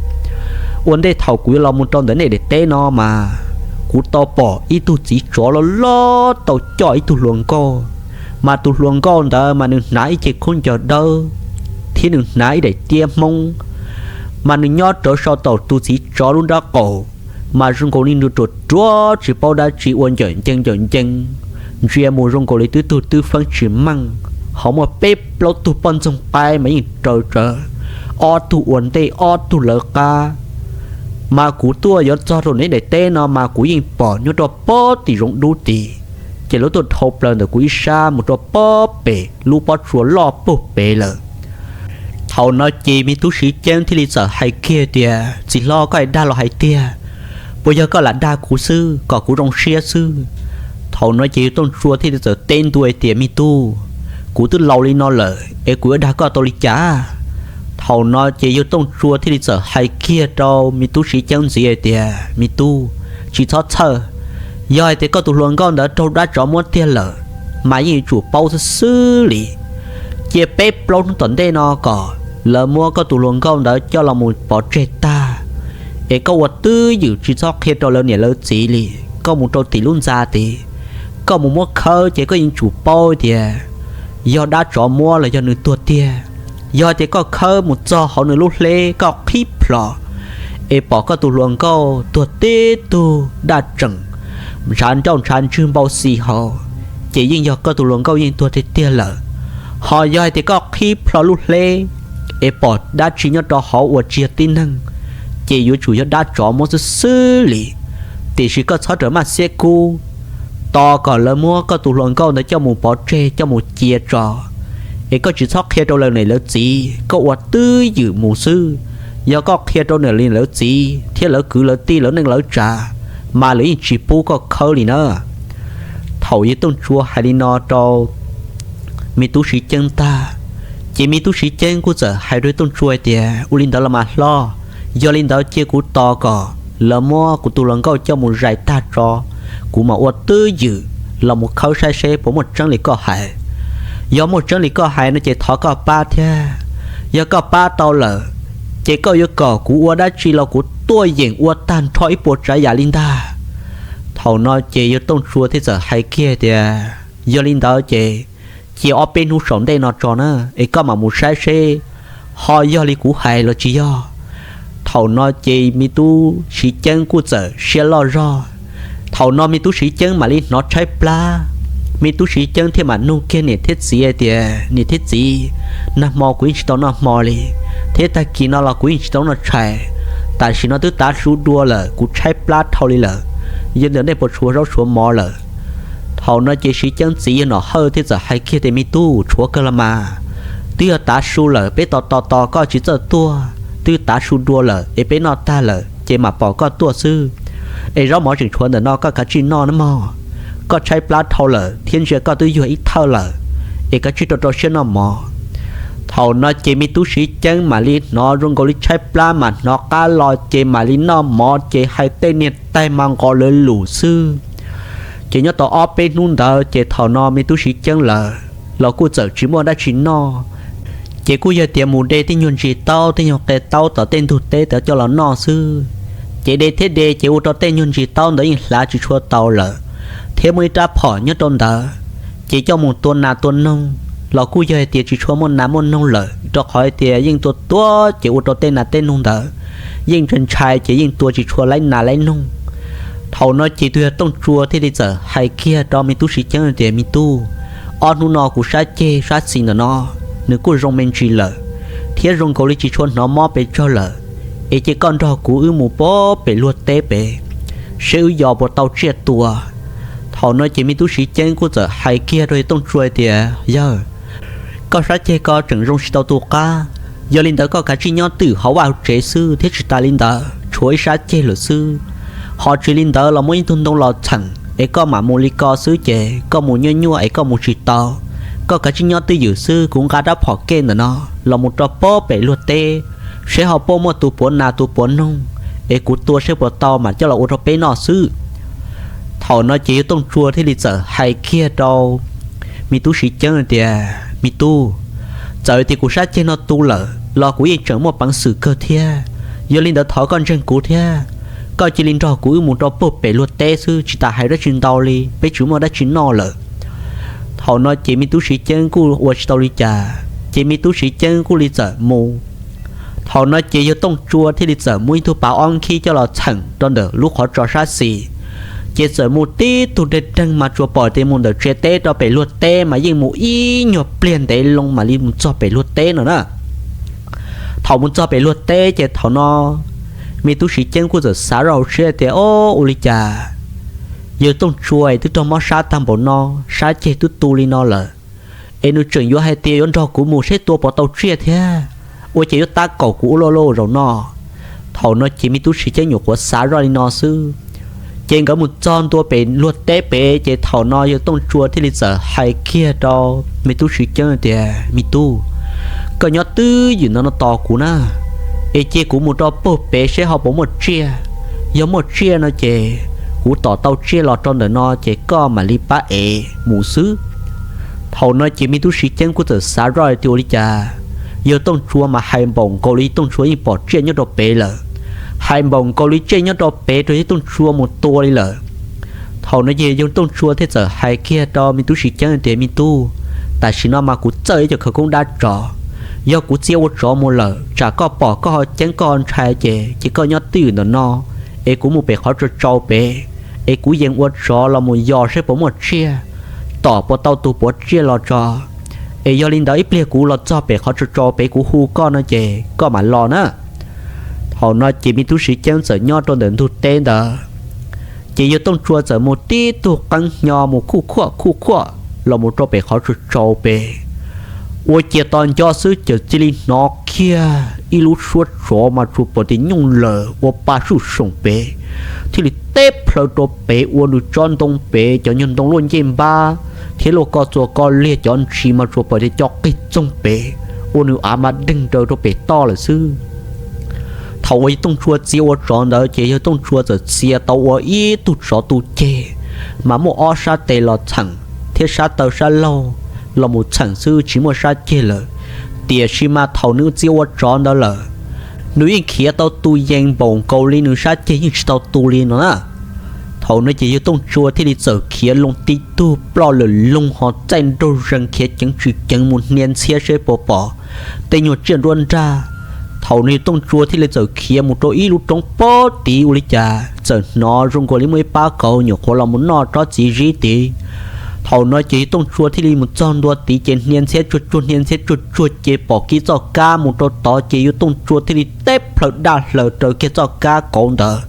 ua ntej thaum kuv yuav los mus rau ntawm nej daim teb no mas kuv tau pom ib tug txiv tsov loj loj tau coj ib tug hluas nkauj, mas tus hluas nkauj ntawd mas nws hnav ib ce khaub ncaws dawb thiab nws hnav ib daim tiab hmoob, mas nws nyob rawv sau taum tus txiv tsov lub nrab qaum, mas zoo nkaus li nws ruam ruam tsis paub dab tsi ua ncawm ncees ncawm ncees, ntsia mus zoo nkaus li twb tug twb feeb tsis meej. Ho muaj peb plaub tug poj ntxoog qaib mas yeej raws tsawv, ob tug ua ntej ob tug lawv qab. Mas kuv tuaj yuav txog rau nej daim teb no mas kuv yeej pom nyob rau pob tim zoov dub tid, ces lawv tuaj dhau plaws ntawm kuv ib sab mus rau pob pem lub pob tsuas loj puag pem lawm. Thaum no ces me tub Siv Ceeb thiaj li txawm hais kiag tias, Txiv hlob, koj dag los hais tiag, puas yog koj lam dag kuv xwb kom kuv zoo siab xwb? Thaum no ces yawg Tooj Tsua thiaj li txawm teb ntua tias, Me tub, kuv twb laus li no lawm es kuv yuav dag koj tau li cas? Thaum no ces yawg Tooj Tsua thiaj li txawm hais kiag rau me tub Siv Ceeb ntxiv hais tias, Me tub, tsis txhob txhawj, yog hais tias koj tus hluas nkauj ntawd raug dab tsov muab tiag lawm, mas yeej yuav tsum paub xwb xwb li. Cia peb plaub hnub tom ntej no kom lawv muab koj tus hluas nkauj ntawd coj los mus pov tseg tag, es koj ua twj ywm tsis txhob qhia rau lawv niam lawv txiv li. Koj mus rau tim lub ntxa tid, koj mus muab khawb ces koj yeej tsum paub tias yog dab tsov muab los yog nws tuag tiag. Yog tias koj khawb mus txog hauv nws lub hleb koj qhib plho, es pom koj tus hluas nkauj tuag tib tug daj tseem ntshav ncauj ntshav ntswg npau xis hauv, ces yeej yog koj tus hluas nkauj yeej tuag tiag tiag lawm. Ho yog hais tias koj qhib plho lub hleb es pom dab tsi nyob rau hauv uas tsis yog tib neeg, ces yuav tsum yog dab tsov muab xwb xwb li. Tiam sis koj txhob rawm maj xiab kub, tos kom lawv muab koj tus hluas nkauj ntawd coj mus pov tseg coj mus cia tso, es koj tsis txhob qhia rau lawv niam lawv txiv, koj ua twj ywm mus xwb. Yog koj qhia rau niam lawv txiv thiab lawv kwv lawv tij lawv neej lawv tsav, mas lawv yeej tsis pub koj khawb li na. Thaum yawg Tooj Tsua hais li no rau me tub Siv Ceeb tag, ces me tub Siv Ceeb kuj txawm hais rau yawg Tooj Tsua hais tias, Ua li ntawd los mas hlob, yog li ntawd cia kuv tos kom lawv muab kuv tus hluas nkauj coj mus zais tag tso, kuv mam ua twj ywm los mus khawb saib seb puas muaj tseeb li koj hais. Yog muaj tseeb li koj hais no ces thov koj pab thiab. Yog koj pab tau lawm, ces koj yuav kom kuv ua dab tsi los kuv tuaj yeem ua tag nrho ib puas tsav yam li ntag. Thaum no ces yawg Tooj Tsua thiaj txawm hais kiag tias, Yog li ntawd ces cia ob peb hnub saum ntej no tso na, es koj mam mus saib seb ho yog li kuv hais los tsis yog. Thaum no ces me tub Siv Ceeb kuj txawm siab loj zog. Thaum no me tub Siv Ceeb mam li hnov tshaib plab. Me tub Siv Ceeb thiaj mam nug kiag niam thiab txiv hais tias, Niam thiab txiv, nag hmo kuv yeej tsis tau noj hmo li, thiab tag kis no los kuv yeej tsis tau noj tshais. Tam sim no twb tav su dua lawm, kuv tshaib plab dhau li lawm. Yog li ntawd nej puas tshuav zaub tshuav mov lawm? Thaum no ces Siv Ceeb txiv yawg Nom Hawj thiaj txawm hais kiag tias, Me tub, tshuav kawg los mas. Twb yog tav su lawm, peb tos tos tos koj tsis txawj tuaj, twb tav su dua lawm es peb noj tag lawm ces mam pom koj tuaj xwb. Es zaub mov tseem tshuav ntawm no, koj kav tsij noj nawb mog. Koj tshaib plab dhau lawm thiab ntsia koj twb yuag ib thawj lawm, es kav tsij rau rau siab noj mov. Thaum no ces me tub Siv Ceeb mam li hnov zoo nkaus li tshaib plab mas hnov qab los ces mam li noj mov ces hais tej niag taig mas nqos lawv lus xwb. Ces nyob tau ob peb hnub ntawd ces thaum no me tub Siv Ceeb lawm los kuj txawm tsis muaj dab tsi noj. Ces kuj yog tias mus de tej nyuag ntsis taub tej nyuag qe taub tom tej ntug teb tod coj los noj xwb. Ces de thiab de ces ua rau tej nyuag ntsis taub ntawd yeej hlav tsis tshua tau lawm, thiab muaj ib rab phom nyob rau ntawd, ces coj mus tua nas tua noog, los kuj yog hais tias tsis tshua muaj nas muaj noog lawm, rau qhov hais tias yeej tua tuag ces ua rau tej nas tej noog ntawd yeej ntshai ntshai ces yeej tua tsis tshua laib nas laib noog. Thaum no ces tus yawg Tooj Tsua thiaj li txawm hais kiag rau me tub Siv Ceeb tias, Me tub, ob hnub no kuv sab ceg sab xis ntawm no nws kuj zoo me ntsis lawm, thiab zoo nkaus li tsis tshua hnov mob pes tsawg lawm, es cia koj nrog kuv wb mus pem luag teb pem, seb wb yos puas tau tsiaj tua. Thaum no ces me tub Siv Ceeb kuj txawm hais kiag rau yawg Tooj Tsua tias, Yawg, koj sab ceg ko tseem zoo tsis tau tu qab, yog li ntawd koj kav tsij nyob twj ywm hauv vaj hauv tsev xwb thiab tsis tas li ntawd tshuav ib sab ceg lawm xwb. Ho tsis li ntawd los muab ib tug ntoo los txheem es koj mam mus li ko xwb ces koj mus nyuaj nyuaj es koj mus tsis tau. Koj kav tsij nyob twj ywm xwb, kuv nqa rab phom kej ntawm no los mus rau pem luag teb, seb ho puas muaj tus puav nas tus puav noog, es kuv tua seb puas tau mam coj los ua rau peb noj xwb. Thaum no ces yawg Tooj Tsua thiaj li txawm hais kiag rau me tub Siv Ceeb tias, Me tub, txawm tias kuv sab ceg no tu lawm los kuv yeej tseem muaj peev xwm kawg thiab. Yog li ntawd thov koj ntseeg kuv thiab, koj cia li nrog kuv wb mus rau puag pem luag teb xwb, tsis tas hais dab tsi ntau li, peb tsis muaj dab tsi noj lawm. Thaum no ces me tub Siv Ceeb kuj ua tsis tau li cas, ces me tub Siv Ceeb kuj li txawm mus. Thaum no ces yawg Tooj Tsua thiaj li txawm muab ib tug pas ob khib coj los txheem rau ntawm lub qhov tsos sab xis, ces txawm mus tib tug deg deeg mas tsuas pom tias mus ntawm tsev teb rau pem luag teb mas yeej mus ib nyuag pliag ntev loo mam li mus txog pem luag teb no na. Thaum mus txog pem luag teb ces thaum no me tub Siv Ceeb kuj txawm xav zoj hauv siab tias, Ob, ua li cas yawg Tooj Tsua es twb raug mob sab tag npaum no, sab ceg twb tu li no lawm, es nws tseem yuav hais tias yuav nrog kuv mus seb tua puas tau tsiaj thiab, ua cas yuav tab kaum kuv ua luaj luaj zaum no. Thaum no ces me tub Siv Ceeb nyuam qhuav xav zoj li no xwb, ces nkawd mus txog ntua pem luag teb pem ces thaum no yawg Tooj Tsua thiaj li txawm hais kiag rau me tub Siv Ceeb tias, Me tub, koj nyob twj ywm ntawm no tos kuv na, es cia kuv mus rau puag pem seb ho puas muaj tsiaj. Yog muaj tsiaj no ces kuv tom tau tsiaj los rau ntawm no ces koj mam li pab ev mus xwb. Thaum no ces me tub Siv Ceeb kuj txawm xav zoj tias ua li cas yawg Tooj Tsua mas hais npaum nkaus li Tooj Tsua yeej pom tsiaj nyob rau pem lawm, hais npaum nkaus li tsiaj nyob rau pem rau yawg Tooj Tsua mus tua li lawm. Thaum no ces yawg Tooj Tsua thiaj txawm hais kiag rau me tub Siv Ceeb tias, Me tub, tam sim no mas kuv txawj ib co khawv koob dab tsov, yog kuv txia ua tsov mus lawm tsam koj pom koj ho ceeb koj ho ntshai ces ces koj nyob twj ywm ntawm no, es kuv mus pem qhov tsau tsau pem, es kuv yees ua tsov los mus yos seb puas muaj tsiaj, tom puas tau tus puav tsiaj los tso. Es yog li ntawd ib pliag kuv los txog pem qhov tsau tsau pem kuv hu koj no ces koj mam los na. Thaum no ces me tub Siv Ceeb txawm nyob rau ntawm ntug teb ntawd, ces yawg Tooj Tsua txawm mus tib tug qeeb hnyo mus khuj khuaj khuj khuaj los mus rau pem qhov tsau tsau pem. Ua ciav tos nco xwb ces cia li hnov kiag ib lub suab tsov mas tsuas pom tias nyooj lawm ua pa suj soom pem, thiaj li teb plhaw rau pem ua nws tsob ntoo pem cov nyuag ntoo luaj ncej npab thiab luaj ko txuas ko liag cov ntsis mas tsuas pom tias co qig txoog pem, ua nws av mas deeg raws rau pem toj lawm xwb. Thaum uas yawg Tooj Tsua txia ua tsov ntawd ces yawg Tooj Tsua txawm txia tau ua ib tug tsov tu ceg, mas muaj ob sab tes los txheem thiab sab taw sab laug los mus txheem xwb tsis muaj sab ceg lawm. Tiam sis mas thaum nws txia ua tsov ntawd lawm, nws yeej khiav tau tu yees npaum nkaus li nws sab ceg yeej tsis tau tu li no na. Thaum no ces yawg Tooj Tsua thiaj li txawm khiav loo tib tug ploj lawm loog ho txaij nraug zees khiav ceev tsis ceev mus hnia ntxhiab seb puas pom tej nyuag tsiaj nruab nrag. Thaum no yawg Tooj Tsua thiaj li txawm khiav mus rau ib lub roob pob tid ua li cas txawm hnov zoo nkaus li muaj ib pab kauv nyuam qhuav los mus noj tsob txiv zib tid. Thaum no ces yawg Tooj Tsua thiaj li mus txog ntua tid ces hnia ntxhiab tsuag tsuag hnia ntxhiab tsuag tsuag ces pom kiag txoj kab mus rau tod ces yawg Tooj Tsua thiaj li teb plhaw daj hlaws raws kiag txoj kab kauv ntawd.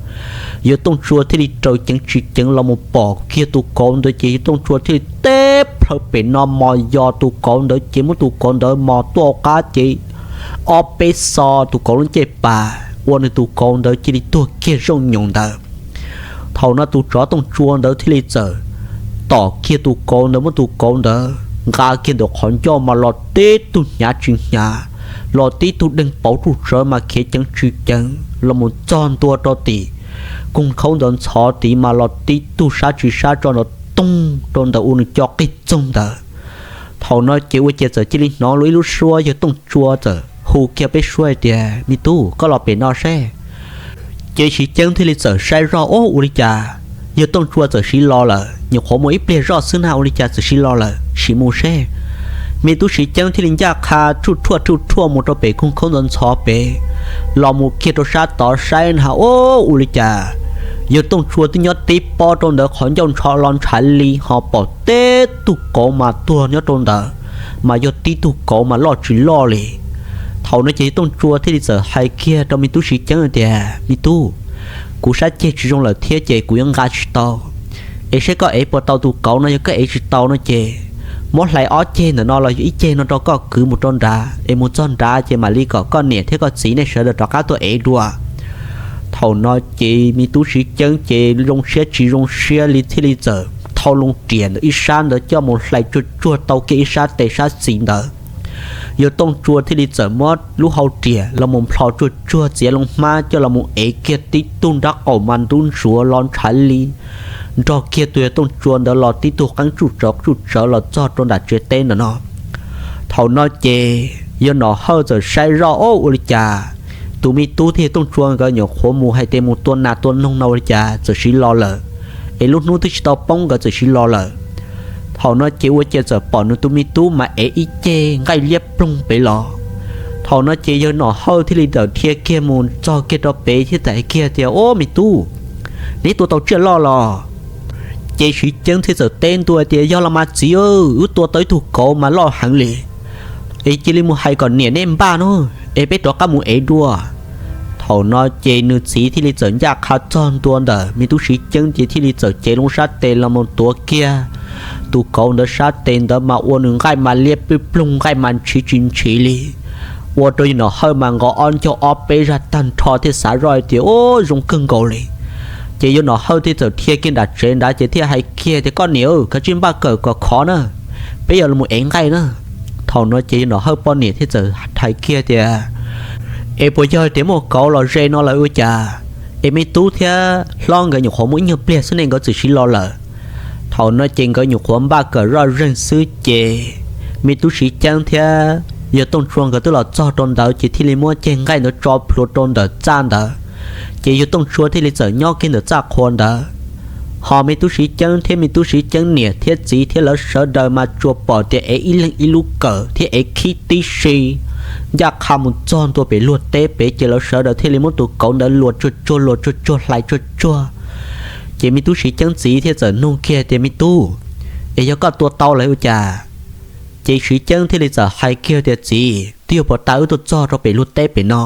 Yawg Tooj Tsua thiaj li raws ceev tsis ceev los mus pom kiag tus kauv ntawd ces yawg Tooj Tsua thiaj li teb plhaw pem no mos yos tus kauv ntawd ces muab tus kauv ntawd mos tuaj qab ces ob peb xo tus kauv lub ncej pas ua nws tus kauv ntawd cia li tuag kiag zooj nyoos ntawd. Thaum no tus tsov Tooj Tsua ntawd thiaj li txawm tom kiag tus kauv ntawd muab tus kauv ntawd nqa kiag ntawm qhov ncauj mas los tib tug hnyav tsis hnyav, los tib tug deeg pauv ruj tsawv mas khiav ceev tsis ceev los mus txog ntua rau tim koog khaub ntawd ntxhov tid mas los tib tug sab tsis sab tso ntawd toog rau ntawm ua nws co qig txoog ntawd. Thaum no ces ua ciav txawm cia li hnov lub ib lub suab yawg Tooj Tsua txawm hu kiag peb suab hais tias, Me tub, koj los pem no seb. Ces Siv Ceeb thiaj li txawm saib zoj, Ob, ua li cas yawg Tooj Tsua txawm siv los lawm, nyuam qhuav mus ib pliag zoj xwb na, ua li cas txawm siv los lawm, sim mus seb. Me tub Siv Ceeb thiaj li ncaj qha ruaj ruaj ruaj ruaj mus rau pem koog khaub ntxhov ntxhov pem, los mus kiag rau sab tod saib na, ua li cas yawg Tooj Tsua twb nyob tib pob rau ntawd qhov ncauj ntsho los ntshav li, ho pom tib tug kauv mas tuag nyob rau ntawd, mas yog tib tug kauv mas loj tsis loj li. Thaum no ces yawg Tooj Tsua thiaj li txawm hais kiag rau me tub Siv Ceeb tias, Me tub, kuv sab ceg tsis zoo lawm thiab ces kuv yuav nqa tsis tau, es saib koj ev puas tau tus kauv no, yog koj ev tsis tau no ces muab hlais ob ceg ntawm no los yog ib ceg no rau koj kwv mus rau nrad, es mus txog nrad ces mam li kom koj niam thiab koj txiv nej sawv daws rov qab tuaj ev dua. Thaum no ces me tub Siv Ceeb ces zoo siab tsis zoo siab li thiaj li txawm thau loo riam ntawm ib sab ntawd coj mus hlais tsuag tsuag tau kiag ib sab tes sab txiv ntawd. Yawg Tooj Tsua thiaj li txawm muab lub hau riam los mus nplho tsuag tsuag txiav loo hmab coj los mus ev kiag tib tug nrab qaum mas ntub ntsuav los ntshav li, nrog kiag tus yawg Tooj Tsua ntawd los tib tug qeeb tsuj tsawv tsuj tsawv los txog rau nram tsev teb ntawm no. Thaum no ces yawg Nom Hawj txawm saib zoj, Ob, ua li cas tus me tub thiab yawg Tooj Tsua nkawd nyuam qhuav mus hais tias mus tua nas tua noog no ua li cas txawm siv los lawm, es lub hnub twb tsis tau poob nkawd txawm siv los lawm. Thaum no ces ua cas txawm pom nws tus me tub mas ev ib ceg nqaij liab ploog pem los. Thaum no ces yawg Nom Hawj thiaj li txawm dhia kiag mus txog kiag rau pem thiab txawm hais kiag tias, Ob, me tub, neb tua tau tsiaj loj los? Ces Siv Ceeb thiaj txawm teb ntua tias, Yog los mas txiv, wb tua tau ib tug kauv mas loj heev li, es cia li mus hais kom niam nej npaj no, es peb rov qab mus ev dua. Thaum no ces nws txiv thiaj li txawm ncaj qha txog ntua ntawm me tub Siv Ceeb ces thiaj li txawm cev loo sab tes los mus tuav kiag tus kauv ntawd sab tes ntawd mas ua nws nqaij mas liab ploog ploog, nqaij mas ntshiv tsis ntshiv li, ua rau yawg Nom Hawj mas nqos ob ncaug ob peb zaj tag nrho thiaj xav zoj hais tias, Ob, zoo kawg nkaus li. Ces yawg Nom Hawj thiaj txawm dhia kiag nram tsev nrad ces thiaj hais kiag tias, Koj niam, kav tsij npaj kawm kom khov na, peb yuav los ev nqaij na. Thaum no ces yawg Nom Hawj poj niam thiaj txawm hais kiag tias, Es puas yog tias muaj kauv los ze no lawm ua cas, es me tub thiab hlob nkawd nyuam qhuav mus ib nyuag pliag xwb ne nkawd txawm siv los lawm? Thaum no ces nkawd nyuam qhuav npaj kawm zoj zeeg xwb ces me tub Siv Ceeb thiab yawg Tooj Tsua nkawd twb los txog rau ntawd ces thiaj li muab ceg nqaij ntawd tso plhuav rau ntawm txaj ntawd. Ces yawg Tooj Tsua thiaj li txawm nyob kiag ntawm txaj qhua ntawd, ho me tub Siv Ceeb thiab me tub Siv Ceeb niam thiab txiv thiab lawv sawv daws mas tsuas pom tias ev ib leeg ib lub kawm thiab ev khib tib si ncaj qha mus txog ntua pem luag teb pem ces lawv sawv daws thiaj li muab tus kauv ntawd luas tsuag tsuag luas tsuag tsuag hlais tsuag tsuag. Ces me tub Siv Ceeb txiv thiaj txawm nug kiag tias, Me tub, es yog koj tua tau lawm ua cas? Ces Siv Ceeb thiaj li txawm hais kiag tias, Txiv, twb yog puag ta wb tuaj txog rau pem luag teb pem no,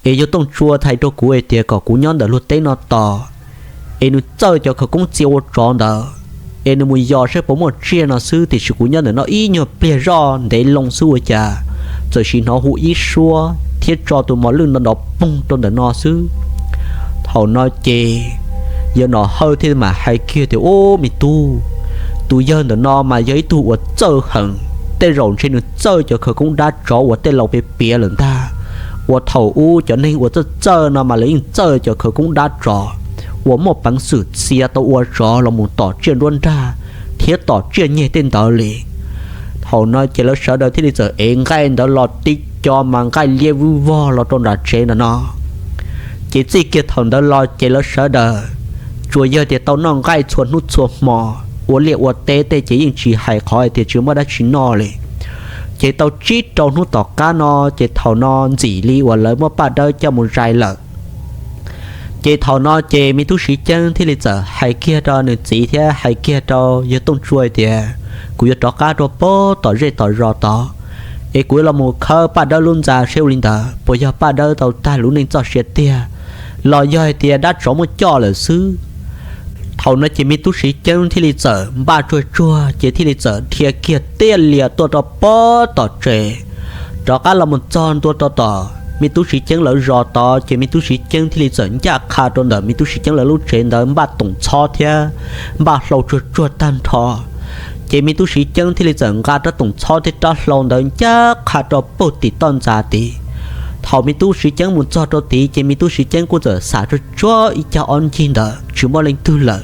es yawg Tooj Tsua hais rau kuv hais tias kom kuv nyob ntawm luag teb no tos, es nws txawj cov khawv koob txia ua tsov ntawd, es nws mus yos saib puas muaj tsiaj no xwb, tiam sis kuv nyob ntawm no ib nyuag pliag zoj ntev loo xwb ua cas txawm sim hnov hu ib suab thiab tso tus mos lwj nrov nrov poog rau ntawm no xwb. Thaum no ces yawg Nom Hawj thiaj mam hais kiag tias, Ub, me tub, tus yawg ntawm no mas yog ib tug uas txawj heev, tej zaum ntshe nws txawj cov khawv koob dab tsov uas tej laus piav piav lawm ntag, uas thaum ub cov neeg uas txawj txawj no mas lawv yeej txawj cov khawv koob dab tsov uas muaj peev xwm txia tau ua tsov los mus tom tsiaj nruab nrag thiab tom tsiaj nyeg tej ntawd li. Thaum no ces lawv sawv daws thiaj li txawm ev nqaij ntawd los tib co mas nqaij liab vwj vog los rau nram tsev ntawm no. Ces txij kiag thaum ntawd los ces lawv sawv daws tsuas yog tias tau noj nqaij txhua hnub txhua hmo, ua liaj ua teb tej ces yeej tsis hais qhov hais tias tsis muaj dab tsi noj li. Ces tau tsib rau hnub tom qab no, ces thaum no ntxim li uas lawv muab Paj Dawb coj mus zais lawm. Ces thaum no ces me tub Siv Ceeb thiaj li txawm hais kiag rau nws txiv thiab hais kiag rau yawg Tooj Tsua tias, Kuv yuav rov qab rau pem tom zej tom zos tod, es kuv yuav los mus khawb Paj Dawb lub ntxa seb ua li ntawd puas yog Paj Dawb tau tag lub neej txoj sia tiag, los yog hais tias dab tsov muab coj lawm xwb. Thaum no ces me tub Siv Ceeb thiaj li txawm npaj tsuag tsuag ces thiaj li txawm dhia kiag tiaj lias tuaj rau pem tom tsev, rov qab los mus txog ntua rau tom me tub Siv Ceeb lawv zos tod, ces me tub Siv Ceeb thiaj li txawm ncaj qha rau ntawm me tub Siv Ceeb lawv lub tsev ntawd npaj toom txhob thiab npaj hlau tsuag tsuag tag nrho. Ces me tub Siv Ceeb thiaj li txawm nqa rab toom txhob thiab rab hlau ntawd ncaj qha rau pem tim toj ntxa tid. Thaum me tub Siv Ceeb mus txog rau tid ces me tub Siv Ceeb kuj txawm xam tsuag tsuag ib cag ob ncig ntawd tsis muaj leej twg lawm.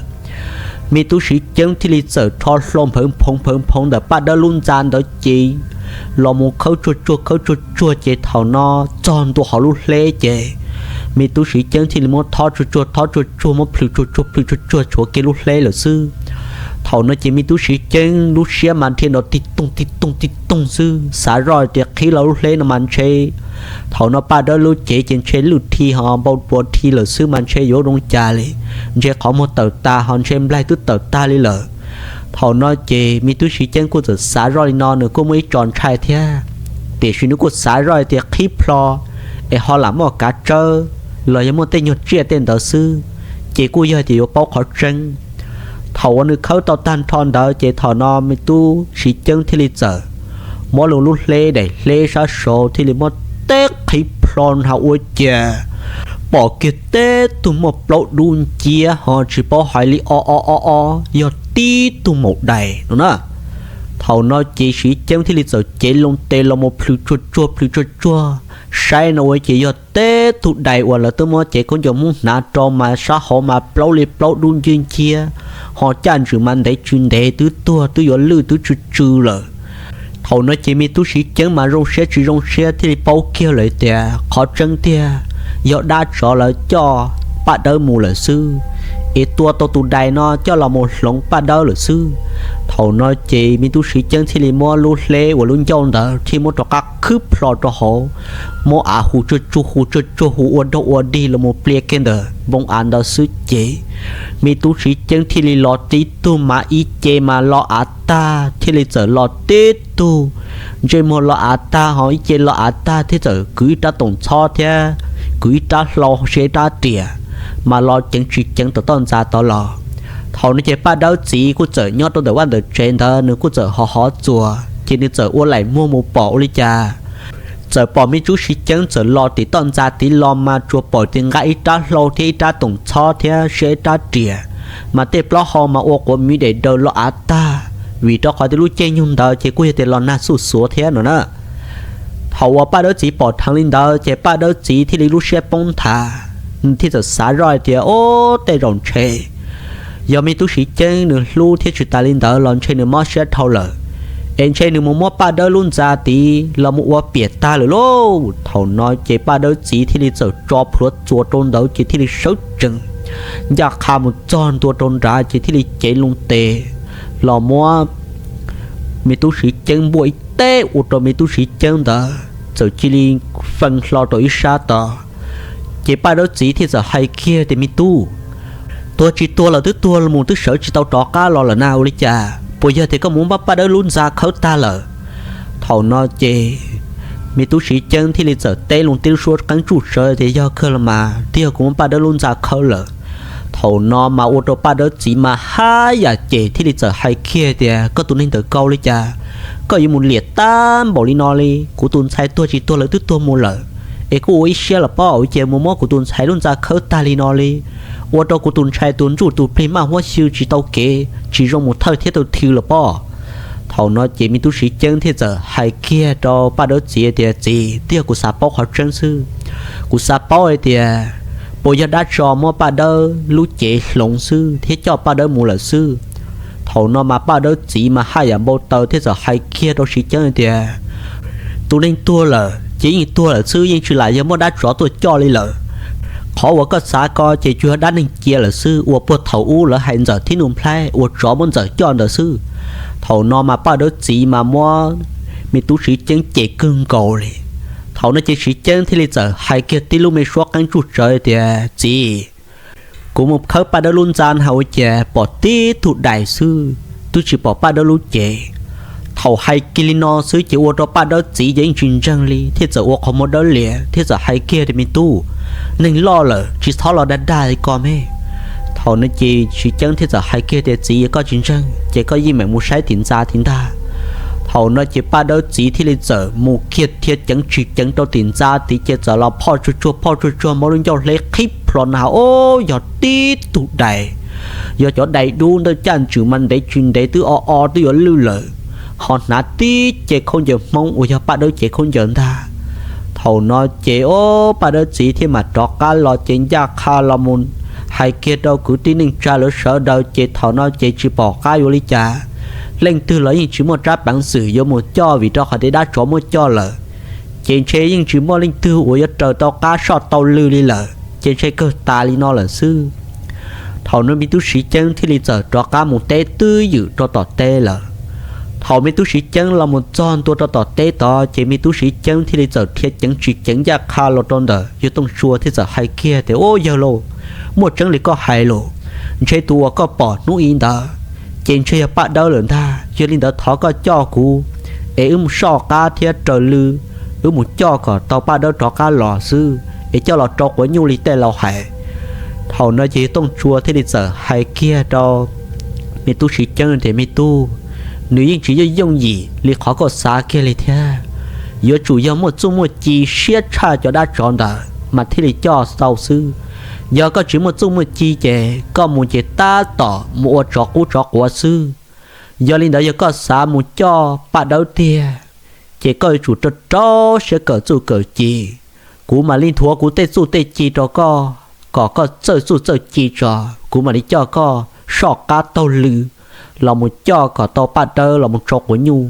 Me tub Siv Ceeb thiaj li txawm rho hlau nphawv nphoov nphawv nphoov ntawm Paj Dawb lub ntxa ntawd ces los mus khawb tsuag tsuag khawb tsuag tsuag ces thaum no txog ntua hauv lub hleb ces me tub Siv Ceeb thiaj li muab thob tsuag tsuag thob tsuag tsuag muab plhws tsuag tsuag plhws tsuag tsuag tshuav kiag lub hleb lawm xwb. Thaum no ces me tub Siv Ceeb lub siab mas dhia nrov tig toog tig toog tig toog xwb, xav zoj tias qhib los lub hleb no mas ntshe thaum no Paj Dawb lub cev ces ntshe lwj dhi ho npau puas dhi lawm xwb mas ntshe yuav zoo cas li, ntshe qhov muag tawm tas ho ntshe nplaig twb tawm tag li lawm. Thaum no ces me tub Siv Ceeb kuj txawm xav zoj li no, nws kuj muaj ib tso ntshai thiab, tiam sis nws kuj xav zoj tias qhib plho es ho lam muaj kav tsawb los yog muaj tej nyuag tsiaj tej ntawd xwb, ces kuj yog tias yuav paub qhov tseeb. Thaum uas nws khawb tau tag nrho ntawd ces thaum no me tub Siv Ceeb thiaj li txawm muab lub hleb daim hleb sab saud thiaj li muab teb qhib plho na ua cas pom kiag teb tug muaj plaub dub nciab ho tsis paub hais li o o o o, yog tib tug maum dais no na. Thaum no ces Siv Ceeb thiaj li txawm cev loo tes los mus plhws tsuag tsuag plhws tsuag tsuag, saib no ua ces yog teb tug dais uas lawv twb muab cev khaub ncaws Hmoob hnav rau mas sab hauv mas plaub li plaub dub nciab nciab, ho caj ntswm mas ntev tsis ntev twb tuag twb yuav lwj twb tsw tsw lawm. Thaum no ces me tub Siv Ceeb mas zoo siab tsis zoo siab thiaj li paub kiag lawm tias qhov tseeb tiag yog dab tsov lawv coj Paj Dawb mus lawm xwb, es tua tau tus dais no coj los mus hloov Paj Dawb lawm xwb. Thaum no ces me tub Siv Ceeb thiaj li muab lub hleb uas lub ncauj ntawd thiaj muab rov qab khwb plho rau hauv, muab av hu tsuag tsuag hu tsuag tsuag hu ua dog ua dig los mus plias kiag ntawm npoo av ntawd xwb ces me tub Siv Ceeb thiaj li los tib tug mas ib ce mas los av tag thiaj li txawm los tib tug ntsej muag los av tag ho ib ce los av tag thiab txawm kwv ib rab toom txhob thiab kwv ib rab hlau siv ib rab riam, mas los ceev tsis ceev tom toj ntxa tod los. Thaum no ces Paj Dawb txiv kuj txawm nyob rau ntawm vaj ntawm tsev ntawd nws kuj txawm hov hov txuas ces nws txawm ua laim muag mus pom ua li cas, txawm pom me tub Siv Ceeb txawm los tim toj ntxa tid los mas tsuas pom tias nqa ib rab hlau thiab ib rab toom txhob thiab siv ib rab riam, mas tej plaub hau mas ua quav miv daim daws los av tag, vim rau qhov tias lub caij nyoog ntawd ces kuj yog tias los nag xuj xuav thiab no na. Thaum uas Paj Dawb txiv pom dheev li ntawd ces Paj Dawb txiv thiaj li lub siab poob nthav, nws thiaj txawm xav zoj hais tias, Ob, tej zaum ntshe yog me tub Siv Ceeb nws hlub thiab tsis tas li ntawd los ntshe nws mob siab dhau lawm, es ntshe nws mus muab Paj Dawb lub ntxa tid los mus ua piam tag lawm lauj. Thaum no ces Paj Dawb txiv thiaj li txawm tso plhuav txuas rau ntawd ces thiaj li sawv tsees ncaj qha mus txog ntua rau nrad ces thiaj li cev loo tes los muab me tub Siv Ceeb npuaj ib teb ua rau me tub Siv Ceeb ntawd txawm cia li fee hlo rau ib sab tod. Ces Paj Dawb txiv thiaj txawm hais kiag tias, Me tub, tuag tsis tuag lawm twb tuag mus twb sawv tsis tau rov qab los lawm na, ua li cas? Puas yog tias koj mus muab Paj Dawb lub ntxa khawb tag lawm? Thaum no ces me tub Siv Ceeb thiaj li txawm teb loo tib lub suab qeeb tsuj tsawv tias, Yog kawg los mas, twb yog kuv muab Paj Dawb lub ntxa khawb lawm. Thaum no mas ua rau Paj Dawb txiv mas haj yam ces thiaj li txawm hais kiag tias, Koj tus neeg ntawm koj li cas, koj yuav mus liam tag npaum li no li? Kuv tus ntxhais tuag tsis tuag lawm twb tuag mus lawm, es koj ua ib siab los pob, ua cas mus muab kuv tus ntxhais lub ntxa khawb tag li no li? Ua rau kuv tus ntxhais tus ntsuj tus plig maj huab xyw tsis tau kev, tsis zoo mus thawj thiab tau thw los pob. Thaum no ces me tub Siv Ceeb thiaj txawm hais kiag rau Paj Dawb txiv tias, Txiv, twb yog kuv xav paub qhov tseeb xwb. Kuv xav paub hais tias puas yog dab tsi muab Paj Dawb lub cev hloov xwb thiab coj Paj Dawb mus lawm xwb. Thaum no mas Paj Dawb txiv mas haj yam npau taws thiaj txawm hais kiag rau Siv Ceeb hais tias, Tus neeg tuag lawm ces yeej tuag lawm xwb, yeej tsis lam yog muaj dab tsov tuaj coj li lawm. Qhov uas koj xav ko ces tsuas yog dab neeg cia lawm xwb, uas puag thaum ub lawv hais Ntxawm Thib Nus Nplhaib uas tsov muab Ntxawm coj ntawd xwb. Thaum no mas Paj Dawb txiv mas muab me tub Siv Ceeb cem kawg nkaus li. Thaum no ces Siv Ceeb thiaj li txawm hais kiag tib lub me suab qeeb tsuj tsawv tias, Txiv, kuv mus khawb Paj Dawb lub ntxa na ua cas pom tib tug dais xwb, twb tsis pom Paj Dawb lub cev. Thaum hais kiag li no xwb ces ua rau Paj Dawb txiv ces yeej tsis ntseeg li thiaj txawm ua qhov muag dawb lias thiab txawm hais kiag tias, Me tub, neeg loj lawm tsis txhob los dag dag li ko me. Thaum no ces Siv Ceeb thiaj txawm hais kiag tias, Txiv, yog koj tsis ntseeg ces koj yeej meem mus saib tim ntxa tid ntag. Thaum no ces Paj Dawb txiv thiaj li txawm mus kiag dhia ceev tsis ceev rau tim ntxa tid ces txawm los phoj tsuag tsuag phoj tsuag tsuag muab lub ncauj hleb qhib plho na, ob, yog tib tug dais, yog cov dais dub ntawm caj ntswm mas ntev tsis ntev twb o o twb yuav lwj lawm, ho hnav tib ce khaub ncaws Hmoob uas yog Paj Dawb cev khaub ncaws ntag. Thaum no ces ob, Paj Dawb txiv thiaj mam rov qab los ces ncaj qha los mus hais kiag rau kwv tij neej tsa lawv sawv daws ces thaum no ces tsis pom qab yuav li cas. Leej twg los yeej tsis muaj tsab peev xwm yuav mus coj vim rau qhov tias dab tsov muab coj lawm, ces ntshe yeej tsis muaj leej twg uas yuav raws tau qab soj tau lw li lawm ces ntshe kawg tas li no lawm xwb. Thaum no me tub Siv Ceeb thiaj li txawm rov qab mus teb twb ywm rau tom teb lawm. Thaum me tub Siv Ceeb los mus txog ntua rau tom teb tod ces me tub Siv Ceeb thiaj li txawm dhia ceev tsis ceev ncaj qha los rau ntawm yawg Tooj Tsua thiaj txawm hais kiag tias, Ub, yawg lauj, muaj tseeb li koj hais lauj. Ntshe tus uas koj pom hnub i ntawd ces ntshe yog Paj Dawb lawm ntag. Yog li ntawd thov koj coj kuv es wb mus soj qab thiab raws lw, wb mus coj kom tau Paj Dawb rov qab los xwb es coj los rau quav nyuj li tej laus hais. Thaum no ces yawg Tooj Tsua thiaj li txawm hais kiag rau me tub Siv Ceeb tias, Me tub, nws yeej tsis yooj yooj yim li qhov koj xav kiag li thiab. Yuav tsum yog muaj txuj muaj ci siab tshaj cov dab tsov ntawd mas thiaj li coj tau xwb. Yog koj tsis muaj txuj muaj ci ces koj mus ces tab tom mus ua tsov qub tsov quav xwb. Yog li ntawd yog koj xav mus coj Paj Dawb tiag ces koj yuav tsum rau rau siab kawm txuj kawm ci. Kuv mam li nthuav kuv tej txuj tej ci rau koj kom koj txawj txuj txawj ci tso, kuv mam li coj koj soj qab taug lw los mus coj kom tau Paj Dawb los mus rau quav nyuj.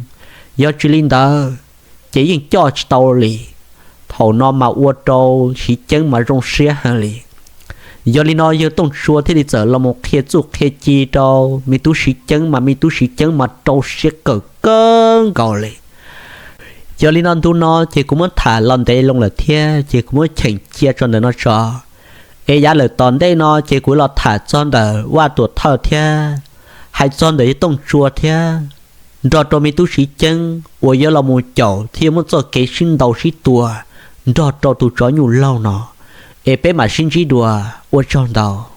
Yog tsis li ntawd ces yeej coj tsis tau li. Thaum no mas ua rau Siv Ceeb mas zoo siab heev li. Yog li no yawg Tooj Tsua thiaj li txawm los mus qhia txuj qhia ci rau me tub Siv Ceeb mas me tub Siv Ceeb mas rau siab kawm kawg nkaus li. Yog li no ntu no ces kuv muab tham los ntev loo lawm thiab ces kuv muab cheem cia tso ntawm no tso. Es yav lawm tom ntej no ces kuv los tham txog ntawm Vaj Tuam Thawj thiab hais txog ntawm yawg Tooj Tsua thiab nrog rau me tub Siv Ceeb uas yuav los mus caum thiab yuav muab txoj kev sib ntaus sib tua nrog rau tus tsov nyuj laug no. Es peb mam sib ntsib dua, ua tsaug ntau.